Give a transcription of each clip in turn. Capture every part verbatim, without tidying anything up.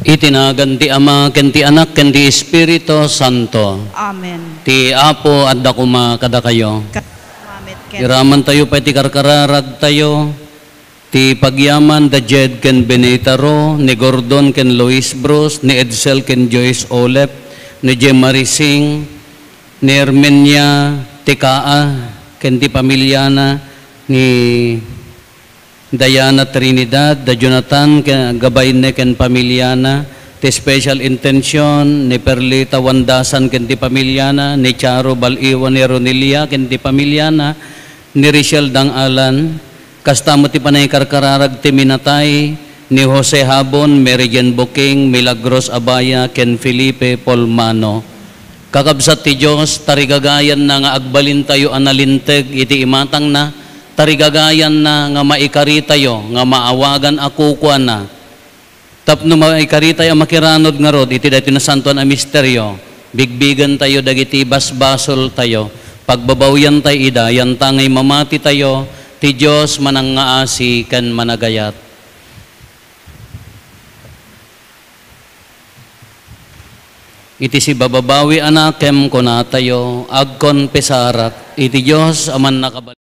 Iti nagan ti Ama, ken ti Anak, ken ti Espiritu Santo. Amen. Ti Apo adda koma kadakayo. Ket koma met ken. Iramantayo pay ti karkararagtayo. Ti pagyaman da Jed ken Benita Ro, ni Gordon ken Lois Bruce, ni Edsel ken Joyce Olep, ni Jemmarie Singh, ni Hermenia Tikaa ken ti pamiliana, ni Diana Trinidad, da Jonathan ken Gabayne ken pamiliana, ti special intention ni Perlita Wandasan ken ti pamiliana, ni Charo Baliwa, ni Ronelia ken ti pamiliana, ni Richelle Dang-alan, kasta met ti panangikarkararag ti minatay ni Jose Habon, Mary Jane Buking, Milagros Abaya, ken Felipe Polmano. Kakabsat ti Dios, tarigagayanna nga agbalintayo a nalinteg iti imatangna, tarigagayanna nga maikaritayo nga maawagan a kukuana. Tapno maikaritayo a makiranod ngarud iti daytoy nasantoan a misterio, bigbigentayo dagiti basbasoltayo, pagbabawiantayo ida, yantangay mamatitayo, ti Dios manangngaasi ken managayat. Iti sibababawi a nakem, kunatayo, agkonpesarak iti Dios a mannakabal-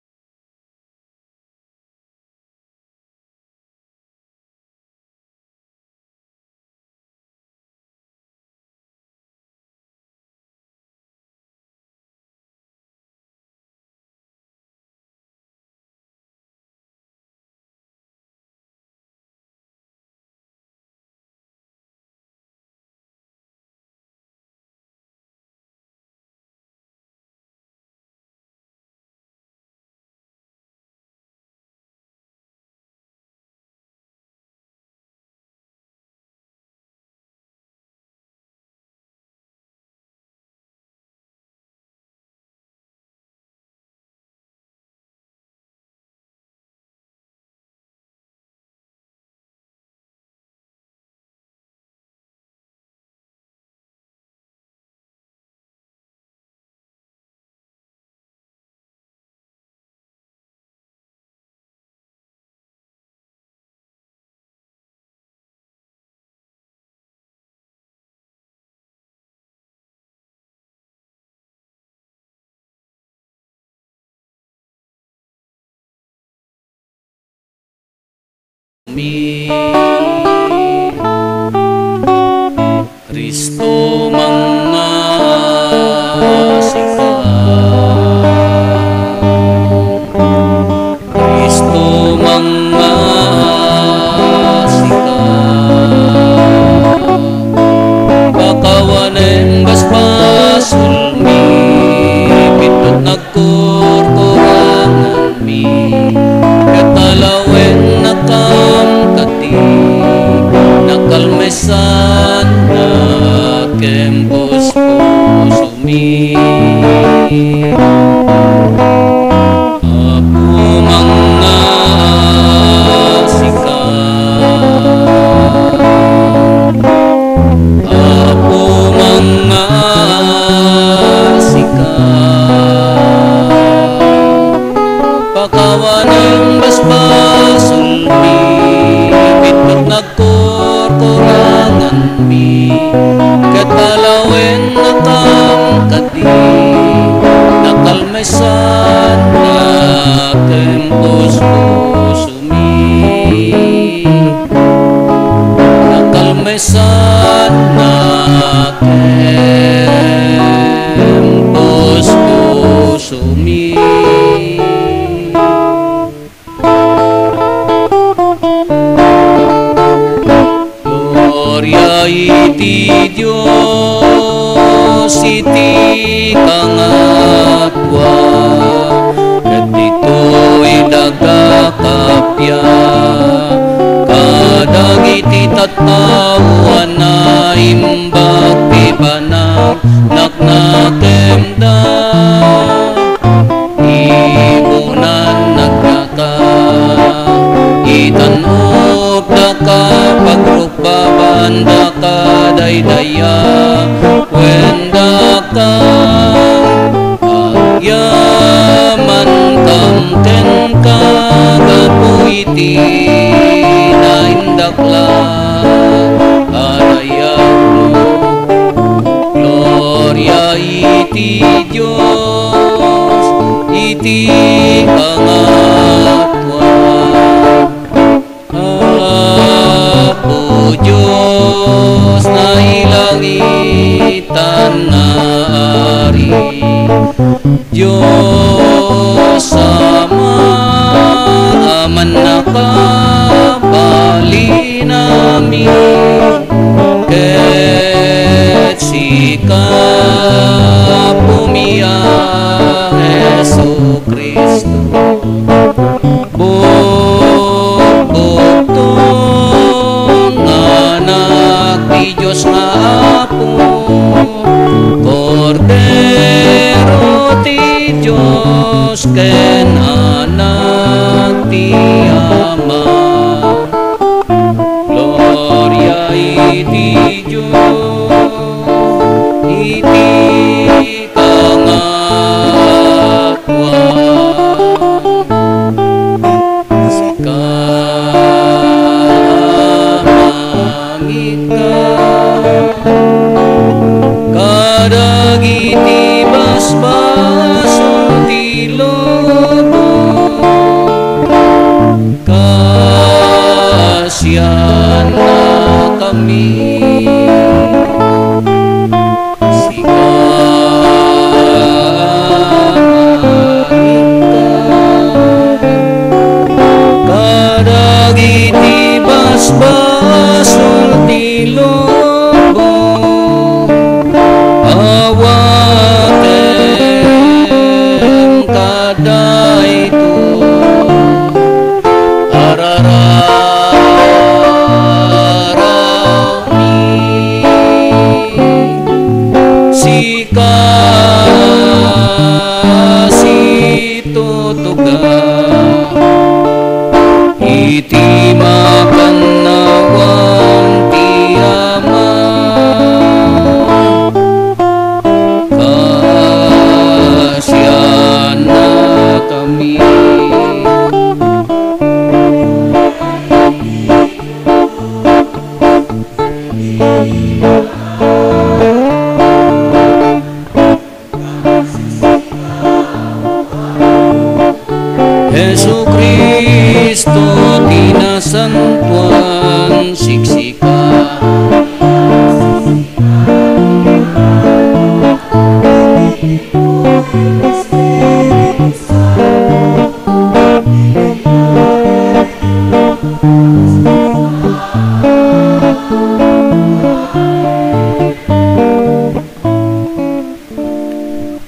Mi. Cristo, mangngasi ka. Cristo, mangngasi mi. Apo, mangngasi ka. Apo, mangngasi ka. Pakawanem basbasolmi, bitbit nagkorkoranganmi, ket alawennakam kadi, nakalmesannak ken puspusomi. Nakalmesannak ken puspusomi. Gloria iti Dios iti kangatua, ket ditoy daga kappia, kadagiti tattao a naimbag ti panang naknakemda. Ibunan nagdaka, itan-opdaka, pagrukbabandaka, daydayaw, wendaka, agyamankam kenka, gapu iti naindakla a dayawmo. Gloria iti Dios iti pangatua. Apo Dios, nailangitan nga Ari, Dios Ama, a mannakabalinami, ket sika, Apomi a Jesu-Cristo, bugbugtong nga Anak ti Dios nga Apo, Kordero ti Dios ken Anak ti Ama. Gloria iti Dios iti kangatua. Sika, mangngegka kadagiti basbasol ti lubong. Kasiannakami. Sika, mangngegka kadagiti basbasol ti lubong. Awatem kadaytoy. Arararami, sika situtuga iti makannawan ti Ama. Kasiannakami. Jesu-Cristo ti nasantoan, siksika.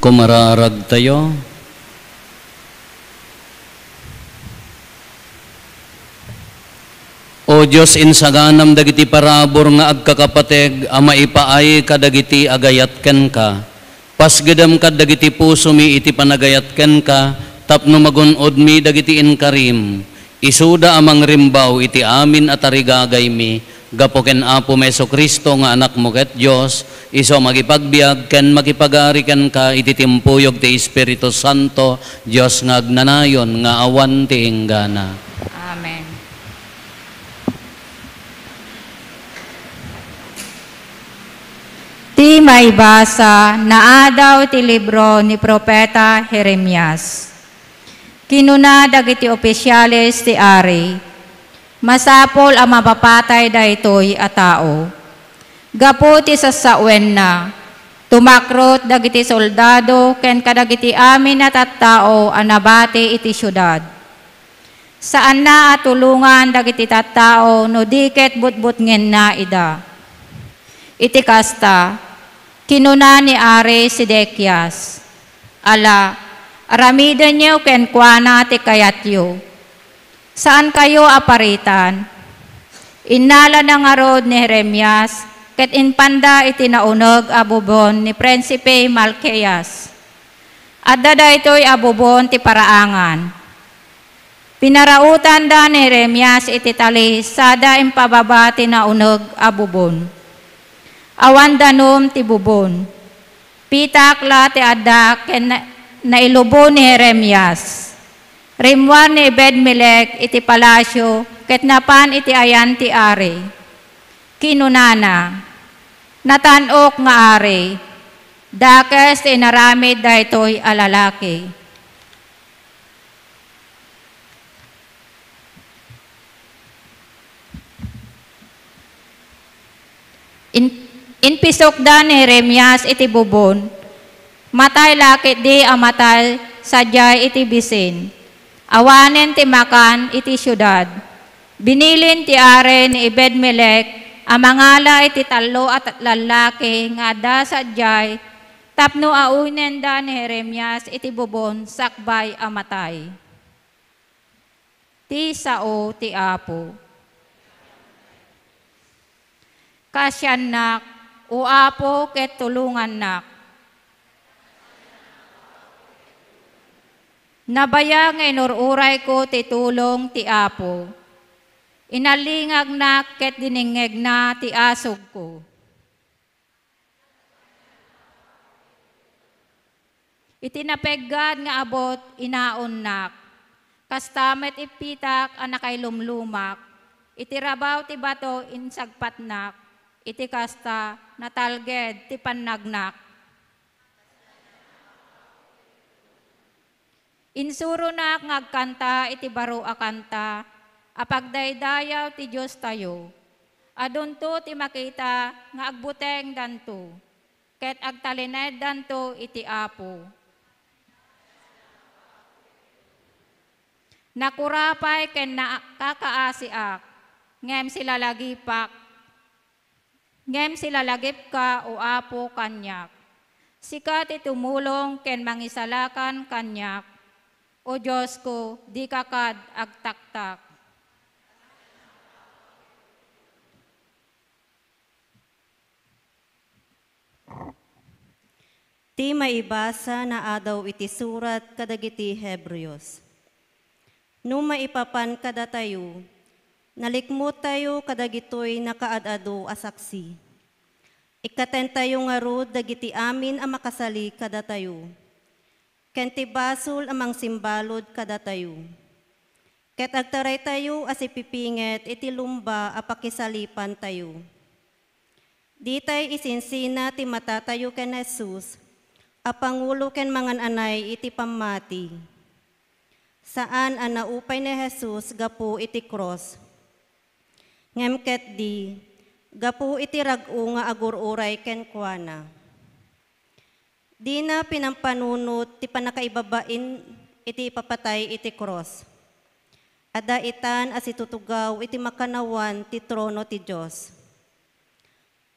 Kumararagtayo. O Dios, insaganam dagiti parabur nga agkakapateg a maipaay kadagiti agayat kenka. Pasgedem kadagiti pusomi iti panagayat kenka, tapno magun-odmi dagiti inkarim. Isuda a mangrimbaw iti amin a tarigagaymi, gapu ken Apo Jesu-Cristo nga Anakmo ket Dios, isu a makipagbiag ken makipagari kenka iti timpuyog ti Espiritu Santo, Dios nga agnanayon nga awan ti inggana. Amen. Ti maibasa naadaw ti libro ni Profeta Jeremias. Kinuna dagiti ofisiales ti ari, "Masapul a mapapatay daytoy a tao. Gapu ti sassawenna, tumakrot dagiti soldado ken kadagiti amin a tattao a nabati iti siudad. Saanna a tulongan dagiti tattao no di ket butbutngenna ida." Iti kasta, kinuna ni Ari Sedekias, "Ala, aramidenyo kenkuana ti kayatyo. Saankayo a paritan." Innalana ngarud ni Jeremias ket impanda iti nauneg a bubon ni Prinsipe Malkias. Adda daytoy a bubon ti paraangan. Pinarautanda ni Jeremias iti tali sada impababa ti nauneg a bubon. Awan danum ti bubon. Pitak la ti adda ken na-, nailubo ni Jeremias. Rimmuar ni Ebed-Melec iti palasio ket napan iti ayan ti ari. Kinunana, "Natan-ok nga ari, dakes ti inaramid daytoy a lalaki." In-, inpisokda ni Jeremias iti bubon. Matay la ketdi a matay sadiay iti bisin. Awanen ti makan iti siudad. Binilin ti ari ni Ebed-Melec a mangala iti tallo a ta-, lallaki nga adda sadiay tapno aunenda ni Jeremias iti bubon sakbay a matay. Ti sao ti Apo. Kaasiannak, O Apo, ket tulongannak. Nabayag nga inur-urayko ti tulong ti Apo. Inallingagnak ket dinengngegna ti asugko. Iti napeggad nga abut, inaonnak. Kasta met ippitak a nakailumlumak. Iti rabaw ti bato, insagpatnak. Iti kasta, natalged ti pannagnak. Insuronak nga agkanta iti baro a kanta a pagdaydayaw ti Diostayo. Adunto ti makita nga agbutengdanto, ket agtalineddanto iti Apo. Nakurapay ken nakakaasiak, ngem silalagipak. Ngem silalagipka, O Apo, kaniak. Sika ti tumulong ken mangisalakan kaniak. O Diosko, dika kad agtaktak. Ti maibasa naadaw iti surat kadagiti Hebreos. No maipapan kadatayo, nalikmuttayo kadagitoy nakaad-adu a saksi. Ikkatentayo ngarud dagiti amin a makasali kadatayo, ken ti basol a mangsimbalud kadatayo. Ket agtaraytayo a sipipinget iti lumba a pakisalipantayo. Ditay isinsina ti matatayo ken Jesus a pangulo ken mangan-anay iti pammati. Saan a naupay ni Jesus gapu iti krus, ngem ketdi gapu iti rag-o nga agur-uray kenkuana. Dina pinampanunot ti pannakaibabain iti ipapatay iti krus. Adda itan a situtugaw iti makannawan ti trono ti Dios.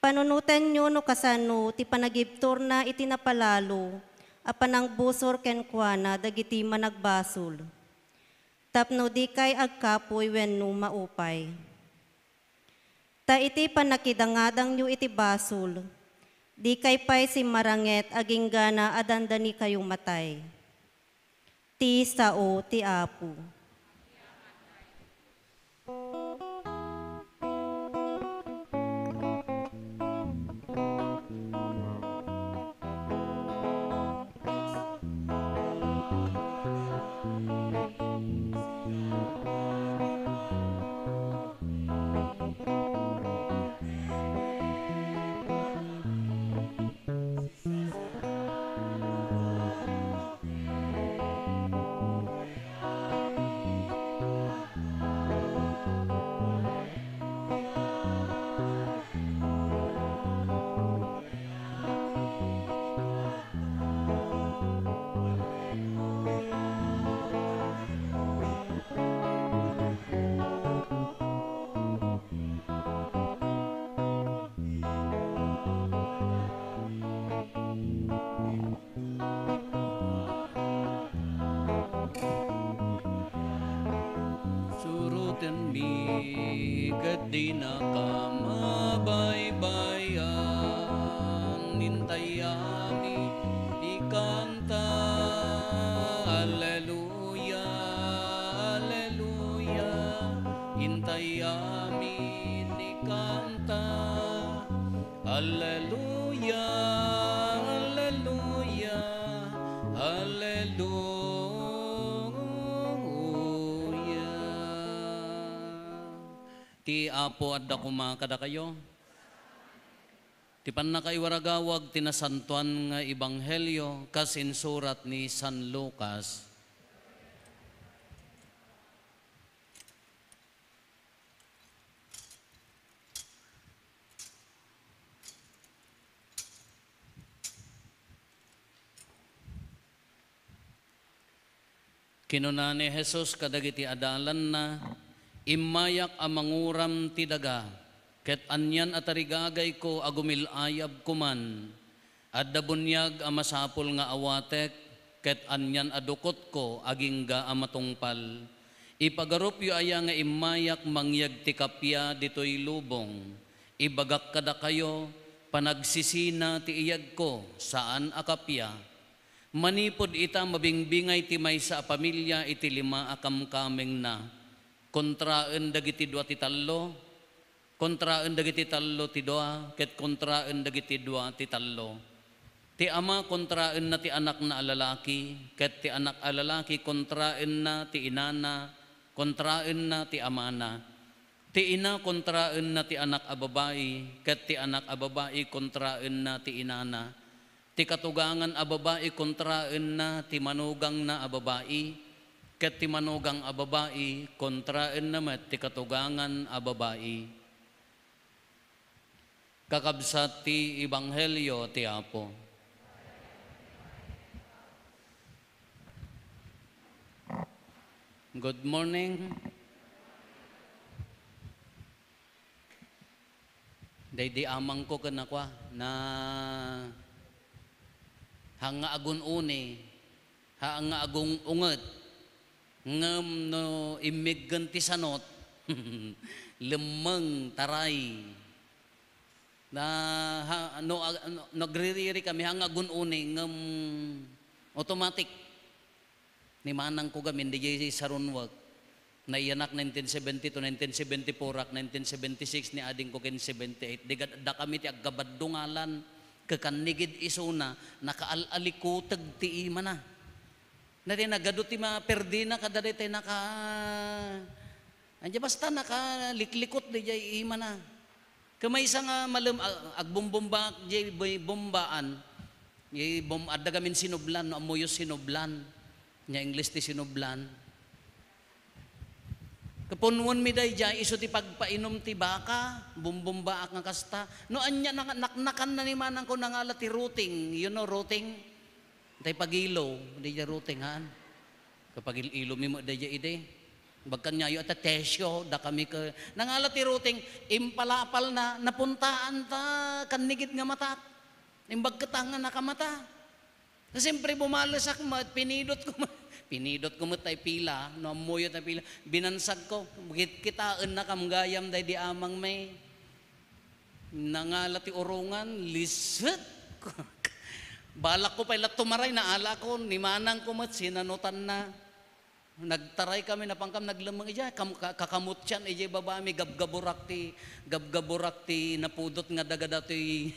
Panunotenyo no kasano ti panagibturna iti napalalo a panangbusor kenkuana dagiti managbasol, tapno dikay agkapuy wenno maupay. Ta iti pannakidangadangyo iti basol, Dikay pay simmaranget agingga a dandanikayo matay. Ti sao ti Apo. Surotenmi ket dinaka mabaybay-an, intayami ti kanta. Alleluia, alleluia, intayami ti kanta. Alleluia, alleluia, alleluia. Ti Apo adda koma kadakayo. Ti pannakaiwaragawag ti nasantoan nga ebanghelio kas insurat ni San Lucas. Kinuna ni Jesus kadagiti adalanna, "Immayak a manguram ti daga, ket anian a tarigagayko a gumil-ayab koman. Adda buniag a masapul nga awatek, ket anian a dukotko agingga a matungpal. Ipagarupyo aya nga immayak mangyeg ti kappia ditoy lubong? Ibagak kadakayo, panagsisina ti iyegko, saan a kappia." Manipud ita, mabingbingay ti maysa a pamilia iti lima a kamkamengna. Kontraen dagiti dua ti tallo, kontraen dagiti tallo ti dua, ket kontraen dagiti dua ti tallo. Ti ama kontraenna ti anakna a lalaki, ket ti anak a lalaki kontraenna ti inana, kontraenna ti amana. Ti ina kontraenna ti anak a babai, ket ti anak a babai kontraenna ti inana. Ti katugangan a babai kontraenna ti manugangna a babai, ket ti manugang a babai kontraenna met ti katugangan a babai. Kakabsat ti ebanghelio ti Apo. Good morning. Daydi amangko ken nakua, na haan nga agun-uni, haan nga agung-unget, ngem no immiggen ti sanot, lemmeng, taray. Na, ha, no, ag-, no, nagririri kami, haan nga agun-uni, ngem automatic. Ni manangko gamin, diay sarunwek. Naiyanak nineteen seventy-two, nineteen seventy-four-ak, nineteen seventy-six ni adingko ken seventy-eight. Di gad-, dakami ti agkabaddo ngalan. Kakannigid isuna, nakaal-alikuteg ti imana. Na ti nagadu ti maperdina kada daytoy naka-, ania basta nakaliklikut diay imana. Ket maysa nga malem-, a-, agbumbumbaak diay bombaan. Di bom-, adda gamin sinublan, no ammoyo sinublan. Nia English ti sinublan. Kapunonmi daydiay, isu ti pagpainum ti baka, bumbumbaak nga kasta. No ania, nang-, naknakanna ni manangko nangala ti rotting. You know rotting? Tay pagilo, daydiay rotting, haan. Kapagil-ilo mi met daydiay idi. Bagkan niayo a ti Tesyo, dakami ke-, nangala ti rotting, impalapalna, napuntaan ta kannigid nga matak. Imbag ket nga nakamata. Siyempre, bumalesak met, pinidotko met. Pinidotko met tay pila, no ammoyo tay pila. Binansagko, kit-, kitaennakam gayam daydi amangmi. Nangala ti urungan, liset. Balak ko pay la tumaray, naalakon, ni manang ko met, sinanutanna. Nagtaray kami, napankam, naglemmeng idiay, kam-, ka-, kakamutsan, idiay baba mi, gabgaburak ti, gabgaburak ti napudot nga daga datoy,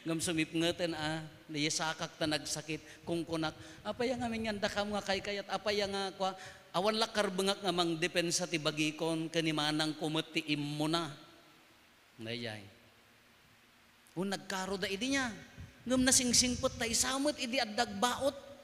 ngem sumipngeten, a, idiay sakak ta nagsakit. Kunkunak, "Apay a ngamin nga dakam nga kaykayat, apay a nga kua, awan la karbengak nga mangdepensa ti bagikon, ken ni manang ko met ti immuna." Daydiay. O, nagkaroda idi niya. Ngem nasingsingpet ta isa met idi adda agbaut.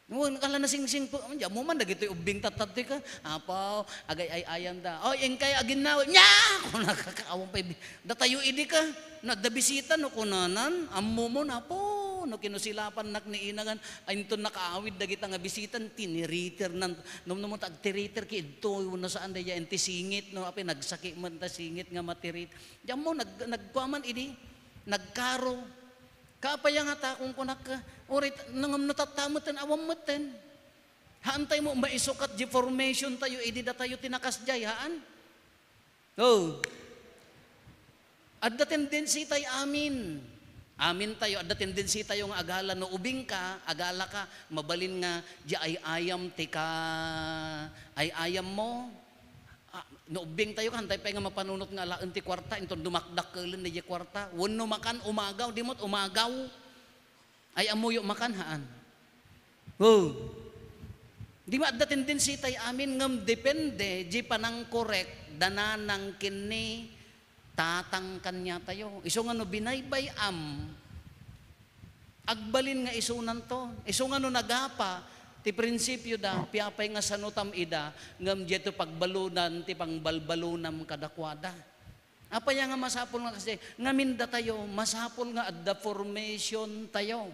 Wen, kala nasingsingpet, diammo man dagitoy ubbing tattadtoy ka. Apo, agay-ay-ayam da. "Oy, inkay aginnaw." "Nya!" Kuna ka, awan pay bi-, datayo idi ka. No adda bisita no kunanan, ammo mo na, "Apo, no kinusilapannak ni inangan, ay, inton nakaawid dagita nga bisitan, tiniriter nan." Numnum ta agtiriter ki idto, no saan daydiay, ti singit, no, apay, nagsakit man ta singit nga matirit. Diammo, nag-, nagkuaman idi, nagkaro. Kaapay a nga ta kunkunak, uray, ngem no tatta metten, awan metten. Haantay mo maisukat di formation tayo, idi datayo ti nakasdiay, haan? Oh. Adda tendency tay amin. Amin tayo, adda tendency tayo nga agala. No ubing ka, agala ka, mabalin nga di ay-ayam ti ka, ay-ayam mo. Ah, no ubbing tayo, kantay pay nga mapanunot nga alaen ti kuarta, inton dumakdakkelen daydiay kuarta. Wenno makan, umagaw, di met umagaw. Ay, ammoyo makan, haan. Oh. Di ba, adda tendency tay amin, ngem depende, di panangkorek, dananang kinni, tatang kaniatayo. Isu nga no binaybay-am, agbalin nga isunanto. Isu nga no nagapa ti prinsipio da, piapay nga sanutam ida, ngem diayto pagbaludan ti pangbalbalunam kadakuada. Apay a nga masapul nga kasdiay? Ngamin datayo, masapul nga adda formation tayo.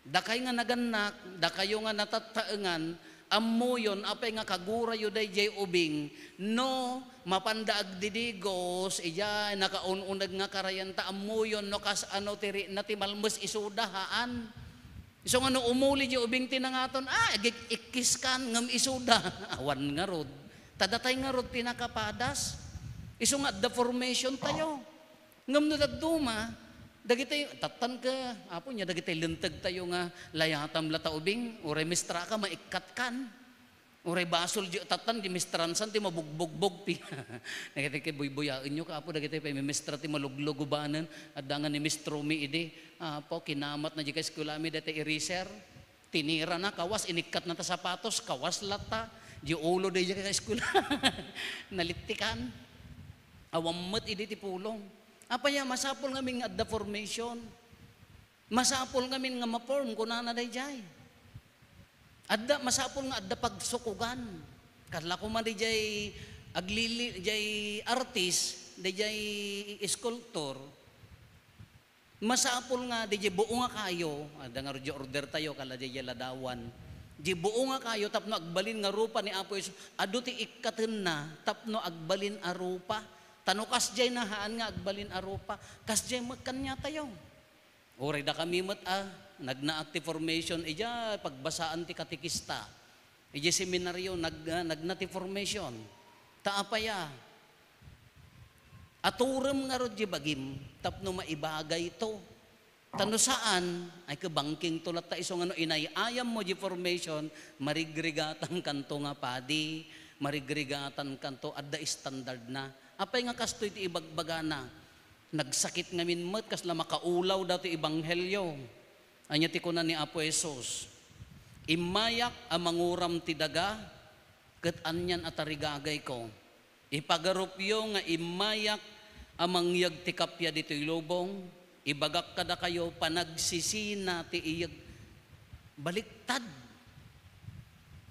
Dakay nga nagannak, dakayo nga natattaengan, ammoyon apay nga kagurayo daydiay ubing, no mapanda agdidigos, idiay nakaun-uneg nga karayan ta ammoyon no kas ano ti rikna ti malmes isuda, haan. Isu nga no umuli diay ubing ti nangaton, ah, agik-ikkiskan ngem isuda. Awan ngarud. Ta datay ngarud ti nakapadas. Isu nga adda formation tayo. Ngem no dadduma, dagiti, tattan ka, Apo, nia dagiti linteg tayo nga layatam la ta ubing, uray mistraka, maikkatkan. Uray basol di tattan, di mistransan ti mabugbugbog ti. Dagiti kay buybuyaenyo ka, Apo, dagiti pay mimistra ti maluglugubanen, adda nga ni mistro mi idi, Apo, kinamat na di ka eskwela mi dati eraser. Tinira na, kawas, inikkat na ta sapatos, kawas latta. Di ulo di ka eskwela. Nalittikan. Awan met idi ti pulong. Apay a masapul ngamin nga adda formation. Masapul ngamin nga ma-form, kunana daydiay. Adda, masapul nga adda pagsukogan. Kalla koma daydiay aglili, daydiay artist, daydiay sculptor. Masapul nga daydiay buo nga kayo, adda nga order tayo, kalla daydiay ladawan. Di buo nga kayo tapno agbalin nga rupa ni Apo Jesus, adu ti ikkatenna tapno agbalin a rupa. Ta no kasdiay na haan nga agbalin a rupa, kasdiay met kaniatayo. Uray dakami met a nagnaak ti formation, idiay pagbasaan ti katekista, idiay seminario, nag-, ah, nagna ti formation. Ta apay a, aturem ngarud di bagim tapno maibagayto. Ta no saan, ay, kabangkingto latta. Isu nga no inay-ayammo di formation, marigrigatankanto nga padi, marigrigatankanto, adda standardna. Apay nga kastoy ti ibagbagana? Nagsakit ngamin met, kasla makaulaw datoy ebanghelio. Ania ti kuna ni Apo Jesus? "Immayak a manguram ti daga, ket anian a tarigagayko. Ipagarupyo nga immayak a mangyeg ti kappia ditoy lubong, ibagak kadakayo, panagsisina ti iyeg." Baliktad.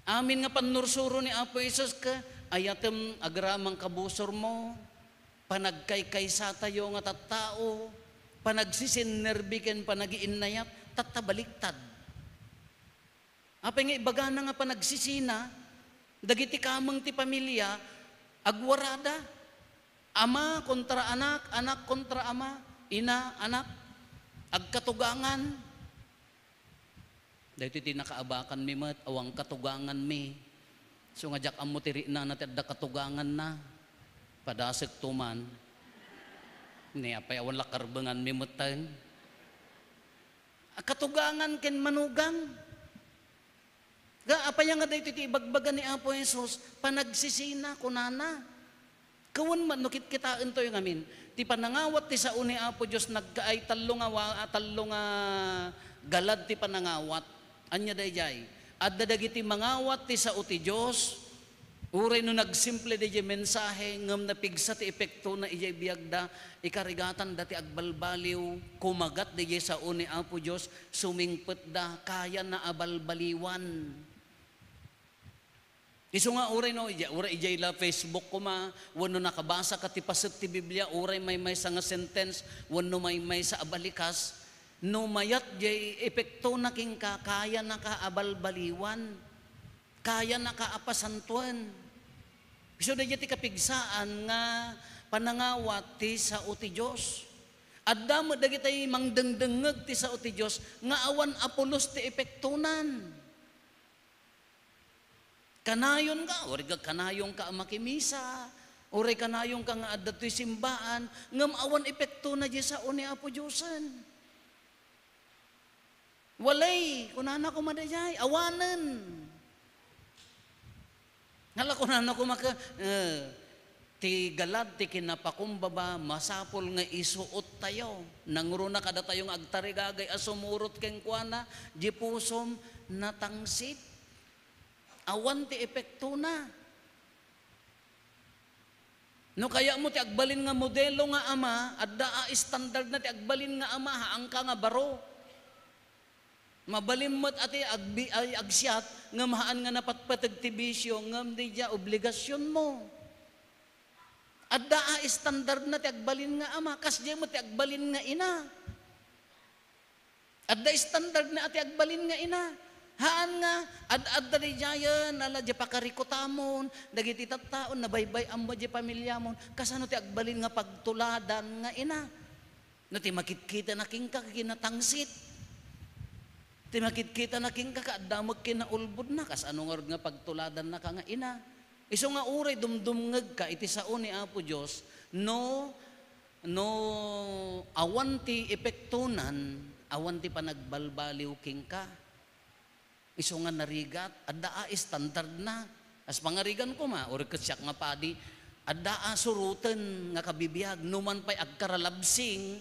Amin nga pannursuro ni Apo Jesus ka, ayatem agraman kabusormo, panagkaykaysatayo nga tattao, panagsisinnerbi ken panagiinnayat, tatta baliktad. Apay nga ibagana nga panagsisina, dagiti kameng ti pamilia, agwarada. Ama kontra anak, anak kontra ama, ina, anak, agkatugangan. Daytoy ti nakaabakanmi met, awan katuganganmi. Isu nga diak ammo ti riknana ti adda katuganganna. Padasekto man, Ni apay awan la karbenganmi metten. Katugangan ken manugang. Ga, apay nga daytoy ti ibagbaga ni Apo Jesus? Panagsisina, kunana. Kawen met no kitkitaentayo ngamin, ti panangawat ti sao ni Apo Dios nagkaay tallo nga wa-, tallo nga galad ti panangawat. Ania daydiay? Adda dagiti mangawat ti sao ti Dios, uray no nagsimple daydiay mensahe, ngem napigsa ti epektona idiay biagda, ikarigatanda ti agbalbaliw, kumagat daydiay sao ni Apo Dios, sumingpetda, kayana a balbaliwan. Isu nga uray no, ija-, uray idiay la Facebook koma, wenno nakabasa ka ti paset ti Biblia, uray maymaysa nga sentence, wenno maymaysa a balikas, no mayat diay epektona kenka, kayanaka a balbaliwan, kayanaka a pasantoen. Isu daydiay ti kapigsaan nga panangawat ti sao ti Dios. Adda met dagiti mangdengdengngeg ti sao ti Dios nga awan a pulos ti epektonan. Kanayonka, uray kanayon ka a makimisa, uray kanayon ka nga adda toy simbaan, ngem awan epektona diay sao ni Apo Diosen. Walay, kunana koma daydiay, awanen. Ngala kunana koma ka, eh, ti galad ti kinapakumbaba, masapul nga isuottayo. Nangruna kadatayo nga agtarigagay a sumurot kenkuana, di pusom, natangsit. Awan ti epektona. No kayatmo ti agbalin nga modelo nga ama, adda a standardna ti agbalin nga ama, haanka nga baro. Mabalin met a ti agbi-, ay, agsiat, ngem haan nga napatpateg ti bisio, ngem daydiay obligasionmo. Adda a standardna ti agbalin nga ama, kasdiay met ti agbalin nga ina. Adda standardna a ti agbalin nga ina. Haan nga, ad-adda daydiayen, ala, diay pakarikutamon, dagiti tattaon, nabaybay-am met diay pamiliamon, kasano ti agbalin nga pagtuladan nga ina? No ti makitkitana kenka, kinatangsit. Ti makitkitana kenka, adda met kinaulbodna, kasano ngarud nga pagtuladannaka nga ina? Isu nga uray dumdumngegka iti sao ni Apo Dios, no, no awan ti epektonan, awan ti panagbalbaliw kenka. Isu nga narigat, adda a standardna. Kas pangarigan koma, uray ket siak nga padi, adda a suroten nga kabibiag, no man pay agkaralabsing,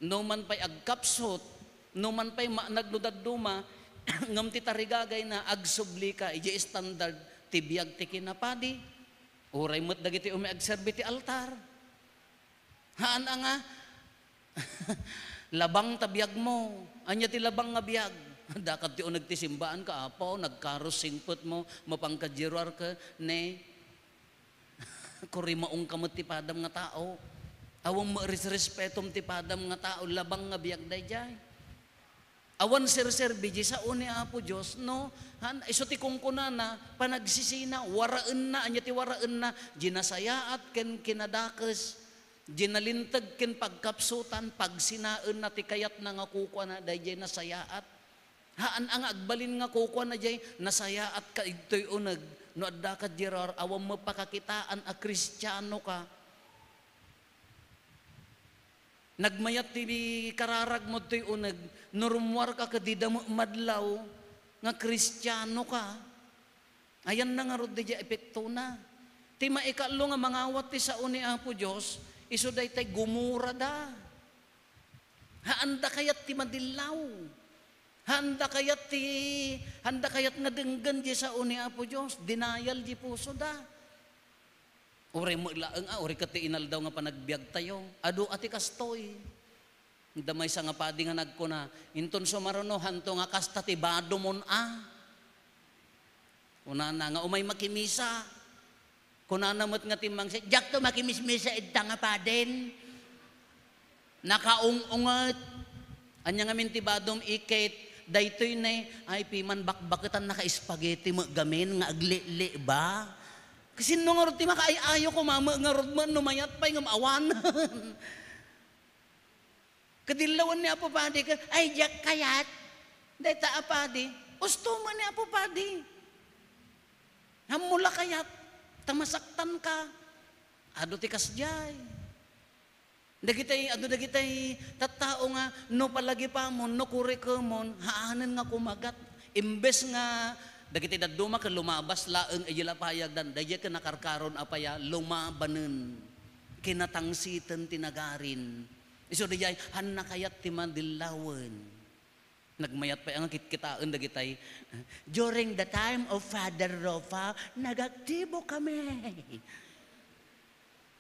no man pay agkapsut, no man pay maanag no dadduma, ngem ti tarigagayna, agsublika idiay standard ti biag ti kinapadi. Uray met dagiti umay agserbi ti altar. Haan a nga, labang ta biagmo. Ania ti labang nga biag? Adda ket ti uneg ti simbaanka, Apo, nagkarus singpetmo, mapanka diay ruar ket ne, kurimaongka met ti padam nga tao. Awan met resrespetom ti padam nga tao, labang nga biag daydiay. Awan serserbi diay sao ni Apo Dios, no? Han, isu ti kunkunana, panagsisina, waraenna, ania ti waraenna? Diay nasayaat ken kinadakes, diay nalinteg ken pagkapsutan, pagsinaenna ti kayatna nga kukuana daydiay nasayaat. Haan a nga agbalin nga kukuana diay nasayaat ka ditoy uneg, no adda ka diay ruar, awan met pakakitaan a Kristiano ka. Nagmayat ti kararagmo ditoy uneg, no rummuarka ket dida met madlaw nga Kristiano ka. Ayanna ngarud daydiay epektona. Ti maikatlo nga mangawat ti sao ni Apo Dios, isu daytay gumurada. Haanda kayat ti madillaw. Haanda kayat ti, haanda kayat nga denggen diay sao ni Apo Dios. Denial diay pusoda. Uray met laeng a, uray ket ti inaldaw nga panagbiagtayo. Adu a ti kastoy. Adda maysa nga padi nga nagkuna, "Inton sumaruno, hanto nga kasta ti badumon a." Kunana nga, "Umay makimisa." Kunana met nga timmangsit, "Diakto makimismisa ita nga padin. Nakaung-unget." Ania ngamin ti badom, iket? Daytoy ne, ay, piman bakbaketan naka-spaghetti met gamin nga agli-li ba? Kasinno ngarud ti makaay-ayo koma met ngarud met no mayat pay ngem awanen? Kadillawen ni Apo Padi ket, "Ay, diak kayat." Dayta a padi, ustomen ni Apo Padi. Ammo la kayat, ta masaktanka. Adu ti kasdiay. Dagitay, adu dagitay tattao nga no palagipamon, no kurikemon, haanen nga kumagat. Imbes nga dagiti dadduma ket lumabas laeng iti lapayagdan, daydiay ket nakarkaron a paya, lumabanen, kinatangsiten ti nagarin. Isu daydiay, hanna kayat ti madillawen. Nagmayat pay nga kitkitaen dagitay, "During the time of Father Ropa, nagaktibo kami."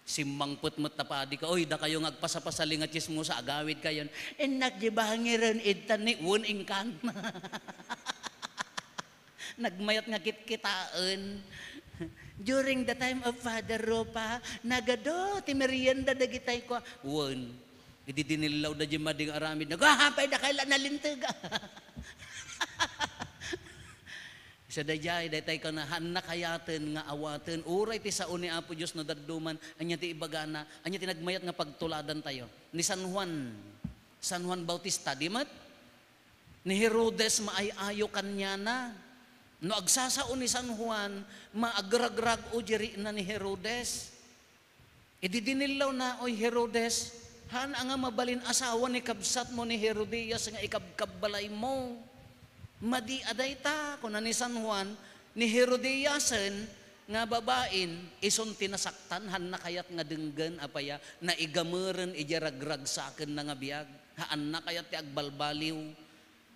Simmangpet met ta padi ka, "Oy, dakayo nga agpasapasali nga tsismosa, agawid kayon." "Innak di bangiren, idtan ni wen inkan." Nagmayat nga kitkitaen. "During the time of Father Ropa, nagadu ti merienda dagitay," kua. Wen. Idi dinillawda diay madi nga aramid, nagahapay da kay la nalinteg. Sa daydiay, daytay kuna, haanna kayaten nga awaten. Uray ti sao ni Apo Dios no dadduman, ania ti ibagana, ania ti nagmayat nga pagtuladantayo. Ni San Juan, San Juan Bautista, di met? Ni Herodes maay-ayo kaniana. No agsasao ni San Juan, maagragrag-o di rikna ni Herodes. Idi dinillawna, "Oy, Herodes, haan a nga mabalin asawa ni kabsatmo ni Herodias nga ikabkabbalaymo." "Madi a dayta," kuna ni San Juan, "ni Herodiasen nga babain, isun ti nasaktan, haanna kayat nga denggen, apaya, naigameren idiay ragragsakenna nga biag, haanna kayat ti agbalbaliw."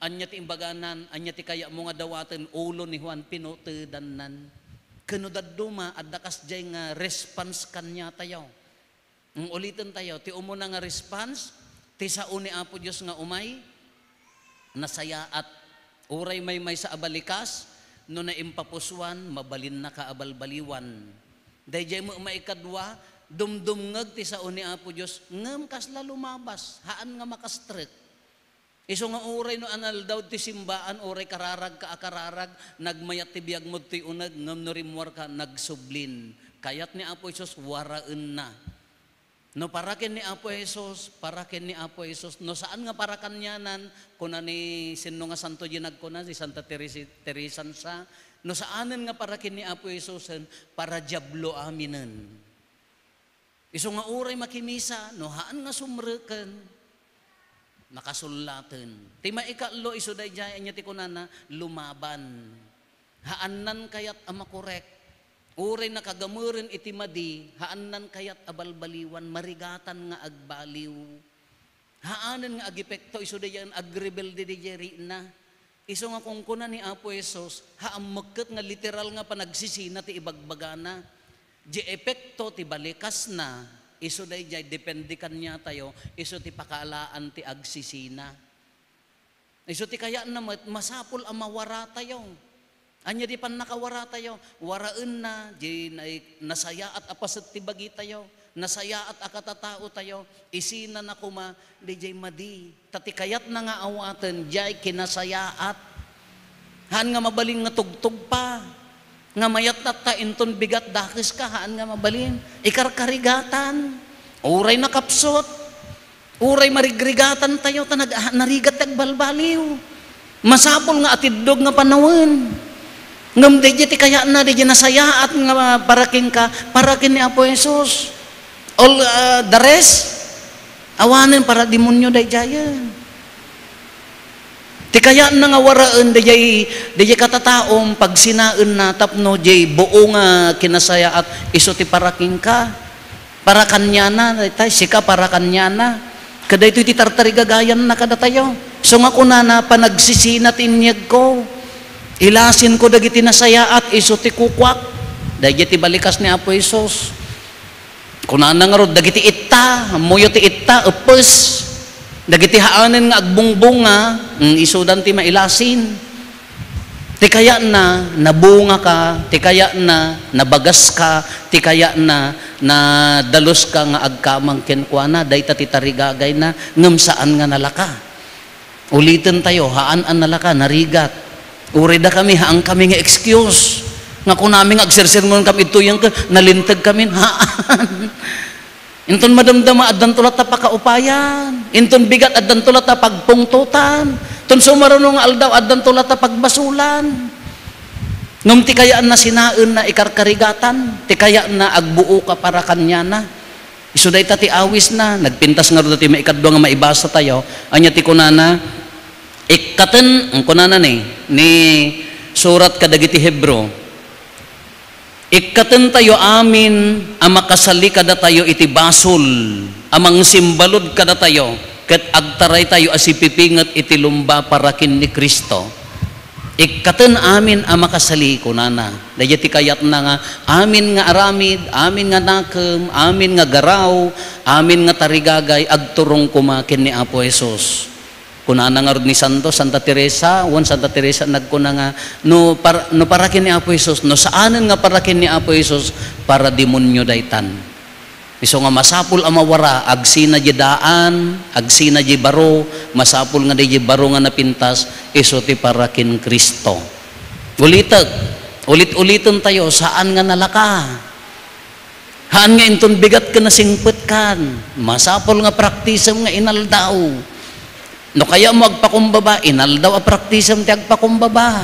Ania ti imbaganan? Ania ti kayatmo nga dawaten? Ulo ni Juan, pinutedannan. Ken no dadduma, adda kasdiay nga response kaniatayo. Ngem ulitentayo, ti umuna nga response, ti sao ni Apo Dios nga umay, nasayaat. Uray maymaysa a balikas, no naimpapusuan, mabalinnaka a balbaliwan. Daydiay met maikadua, dumdumngeg ti sao ni Apo Dios, ngem kasla lumabas, haan nga makastrek. Isu nga uray no analdaw ti simbaan, uray kararagka a kararag, nagmayat ti biagmo ditoy uneg, ngem no rimmuarka, nagsublin. Kayat ni Apo Jesus, waraenna. No para ken ni Apo Jesus, para ken ni Apo Jesus. No saan nga para kanianan, kuna ni sinno nga santo diay nagkuna, ni Santa Teresi-, Teresan sa, no saanen nga para ken ni Apo Jesusen, para Diablo aminen. Isu nga uray makimisa, no haan nga sumreken, nakasullaten. Ti maikatlo, isu daydiay, ania ti kunana, lumaban. Haannan kayat a makorek. Uray nakagameren iti madi, haannan kayat a balbaliwan, marigatan nga agbaliw. Haanen nga agepekto isu daydiay agrebelde daydiay rikna. Isu nga kunkuna ni Apo Jesus, haan met ket nga literal nga panagsisina ti ibagbagana. Di epekto ti balikasna, isu daydiay depende kaniatayo, isu ti pakaalaan ti agsisina. Isu ti kayatna met, masapul a mawaratayo. Ania di pannakawaratayo? Waraenna, di na-, nasayaat a paset ti bagitayo, nasayaat a katataotayo, isinana koma, daydiay madi. Ta ti kayatna nga awaten, diay kinasayaat. Haan nga mabalin nga tugtugpa. Nga mayat tatta inton bigat dakeska, haan nga mabalin. Ikarkarigatan. Uray nakapsut. Uray marigrigatantayo ta nag-, narigat ti agbalbaliw. Masapul nga atiddog nga panawen. Ngem daydiay ti kayatna, daydiay nasayaat nga para kenka, para ken ni Apo Jesus. All, ah, the rest, awanen para demonio daydiayen. Ti kayatna nga waraen daydiay, daydiay katataom, pagsinaenna tapno diay buo nga kinasayaat isu ti para kenka. Para kaniana, dayta, sika para kaniana. Kadaytoy ti tartarigagayanna kadatayo. Isu nga kunana, panagsisina ti inyegko. Ilasinko dagiti nasayaat, isu ti kukuak. Daydiay ti balikas ni Apo Jesus. Kunana ngarud, dagiti itta, ammoyo ti itta, eppes. Dagiti haanen nga agbungbunga, mm, isudan ti mailasin. Ti kayatna, nabungaka, ti kayatna, nabagaska, ti kayatna, nadaluska nga agkamang kenkuana, dayta ti tarigagayna, ngem saan nga nalaka. Ulitentayo, haan a nalaka, narigat. Uray dakami, haankami nga excuse. Nga kunami nga agsersermonkami ditoy ken nalinteg kami, haan. Inton madamdama, addanto latta pakaupayan. Inton bigat, addanto latta pagpungtotan. Inton sumaruno nga aldaw, addanto latta pagbasolan. Ngem ti kayatna sinaenna ikarkarigatan, ti kayatna agbuoka para kaniana. Isu dayta ti awisna. Nagpintas ngarud ti maikadua nga maibasa tayo. Ania ti kunana? Ikkaten, ang kunana ni, ni surat kadagiti Hebro. Ikkaten tayo amin a makasali kadatayo iti basol, a mangsimbalud kadatayo, ket agtaray tayo a sipipinget iti lumba para ken ni Cristo. Ikkaten amin a makasali, kunana. Daydiay ti kayatna nga amin nga aramid, amin nga nakem, amin nga garaw, amin nga tarigagay, agturong koma ken ni Apo Jesus. Kunana ngarud ni Santo, Santa Teresa, wen Santa Teresa nagkuna nga, no par-, no para ken ni Apo Jesus, no saanen nga para ken ni Apo Jesus, para demonio daytan. Isu nga masapul a mawara, agsina diay daan, agsina diay baro, masapul nga diay baro nga napintas, isu ti para ken Cristo. Ulitek, ulit-uliten tayo, saan nga nalaka. Haan nga inton bigat ken nasingpetkan, masapul nga praktisem nga inaldaw. No kayatmo agpakumbaba, inaldaw a praktisem ti agpakumbaba.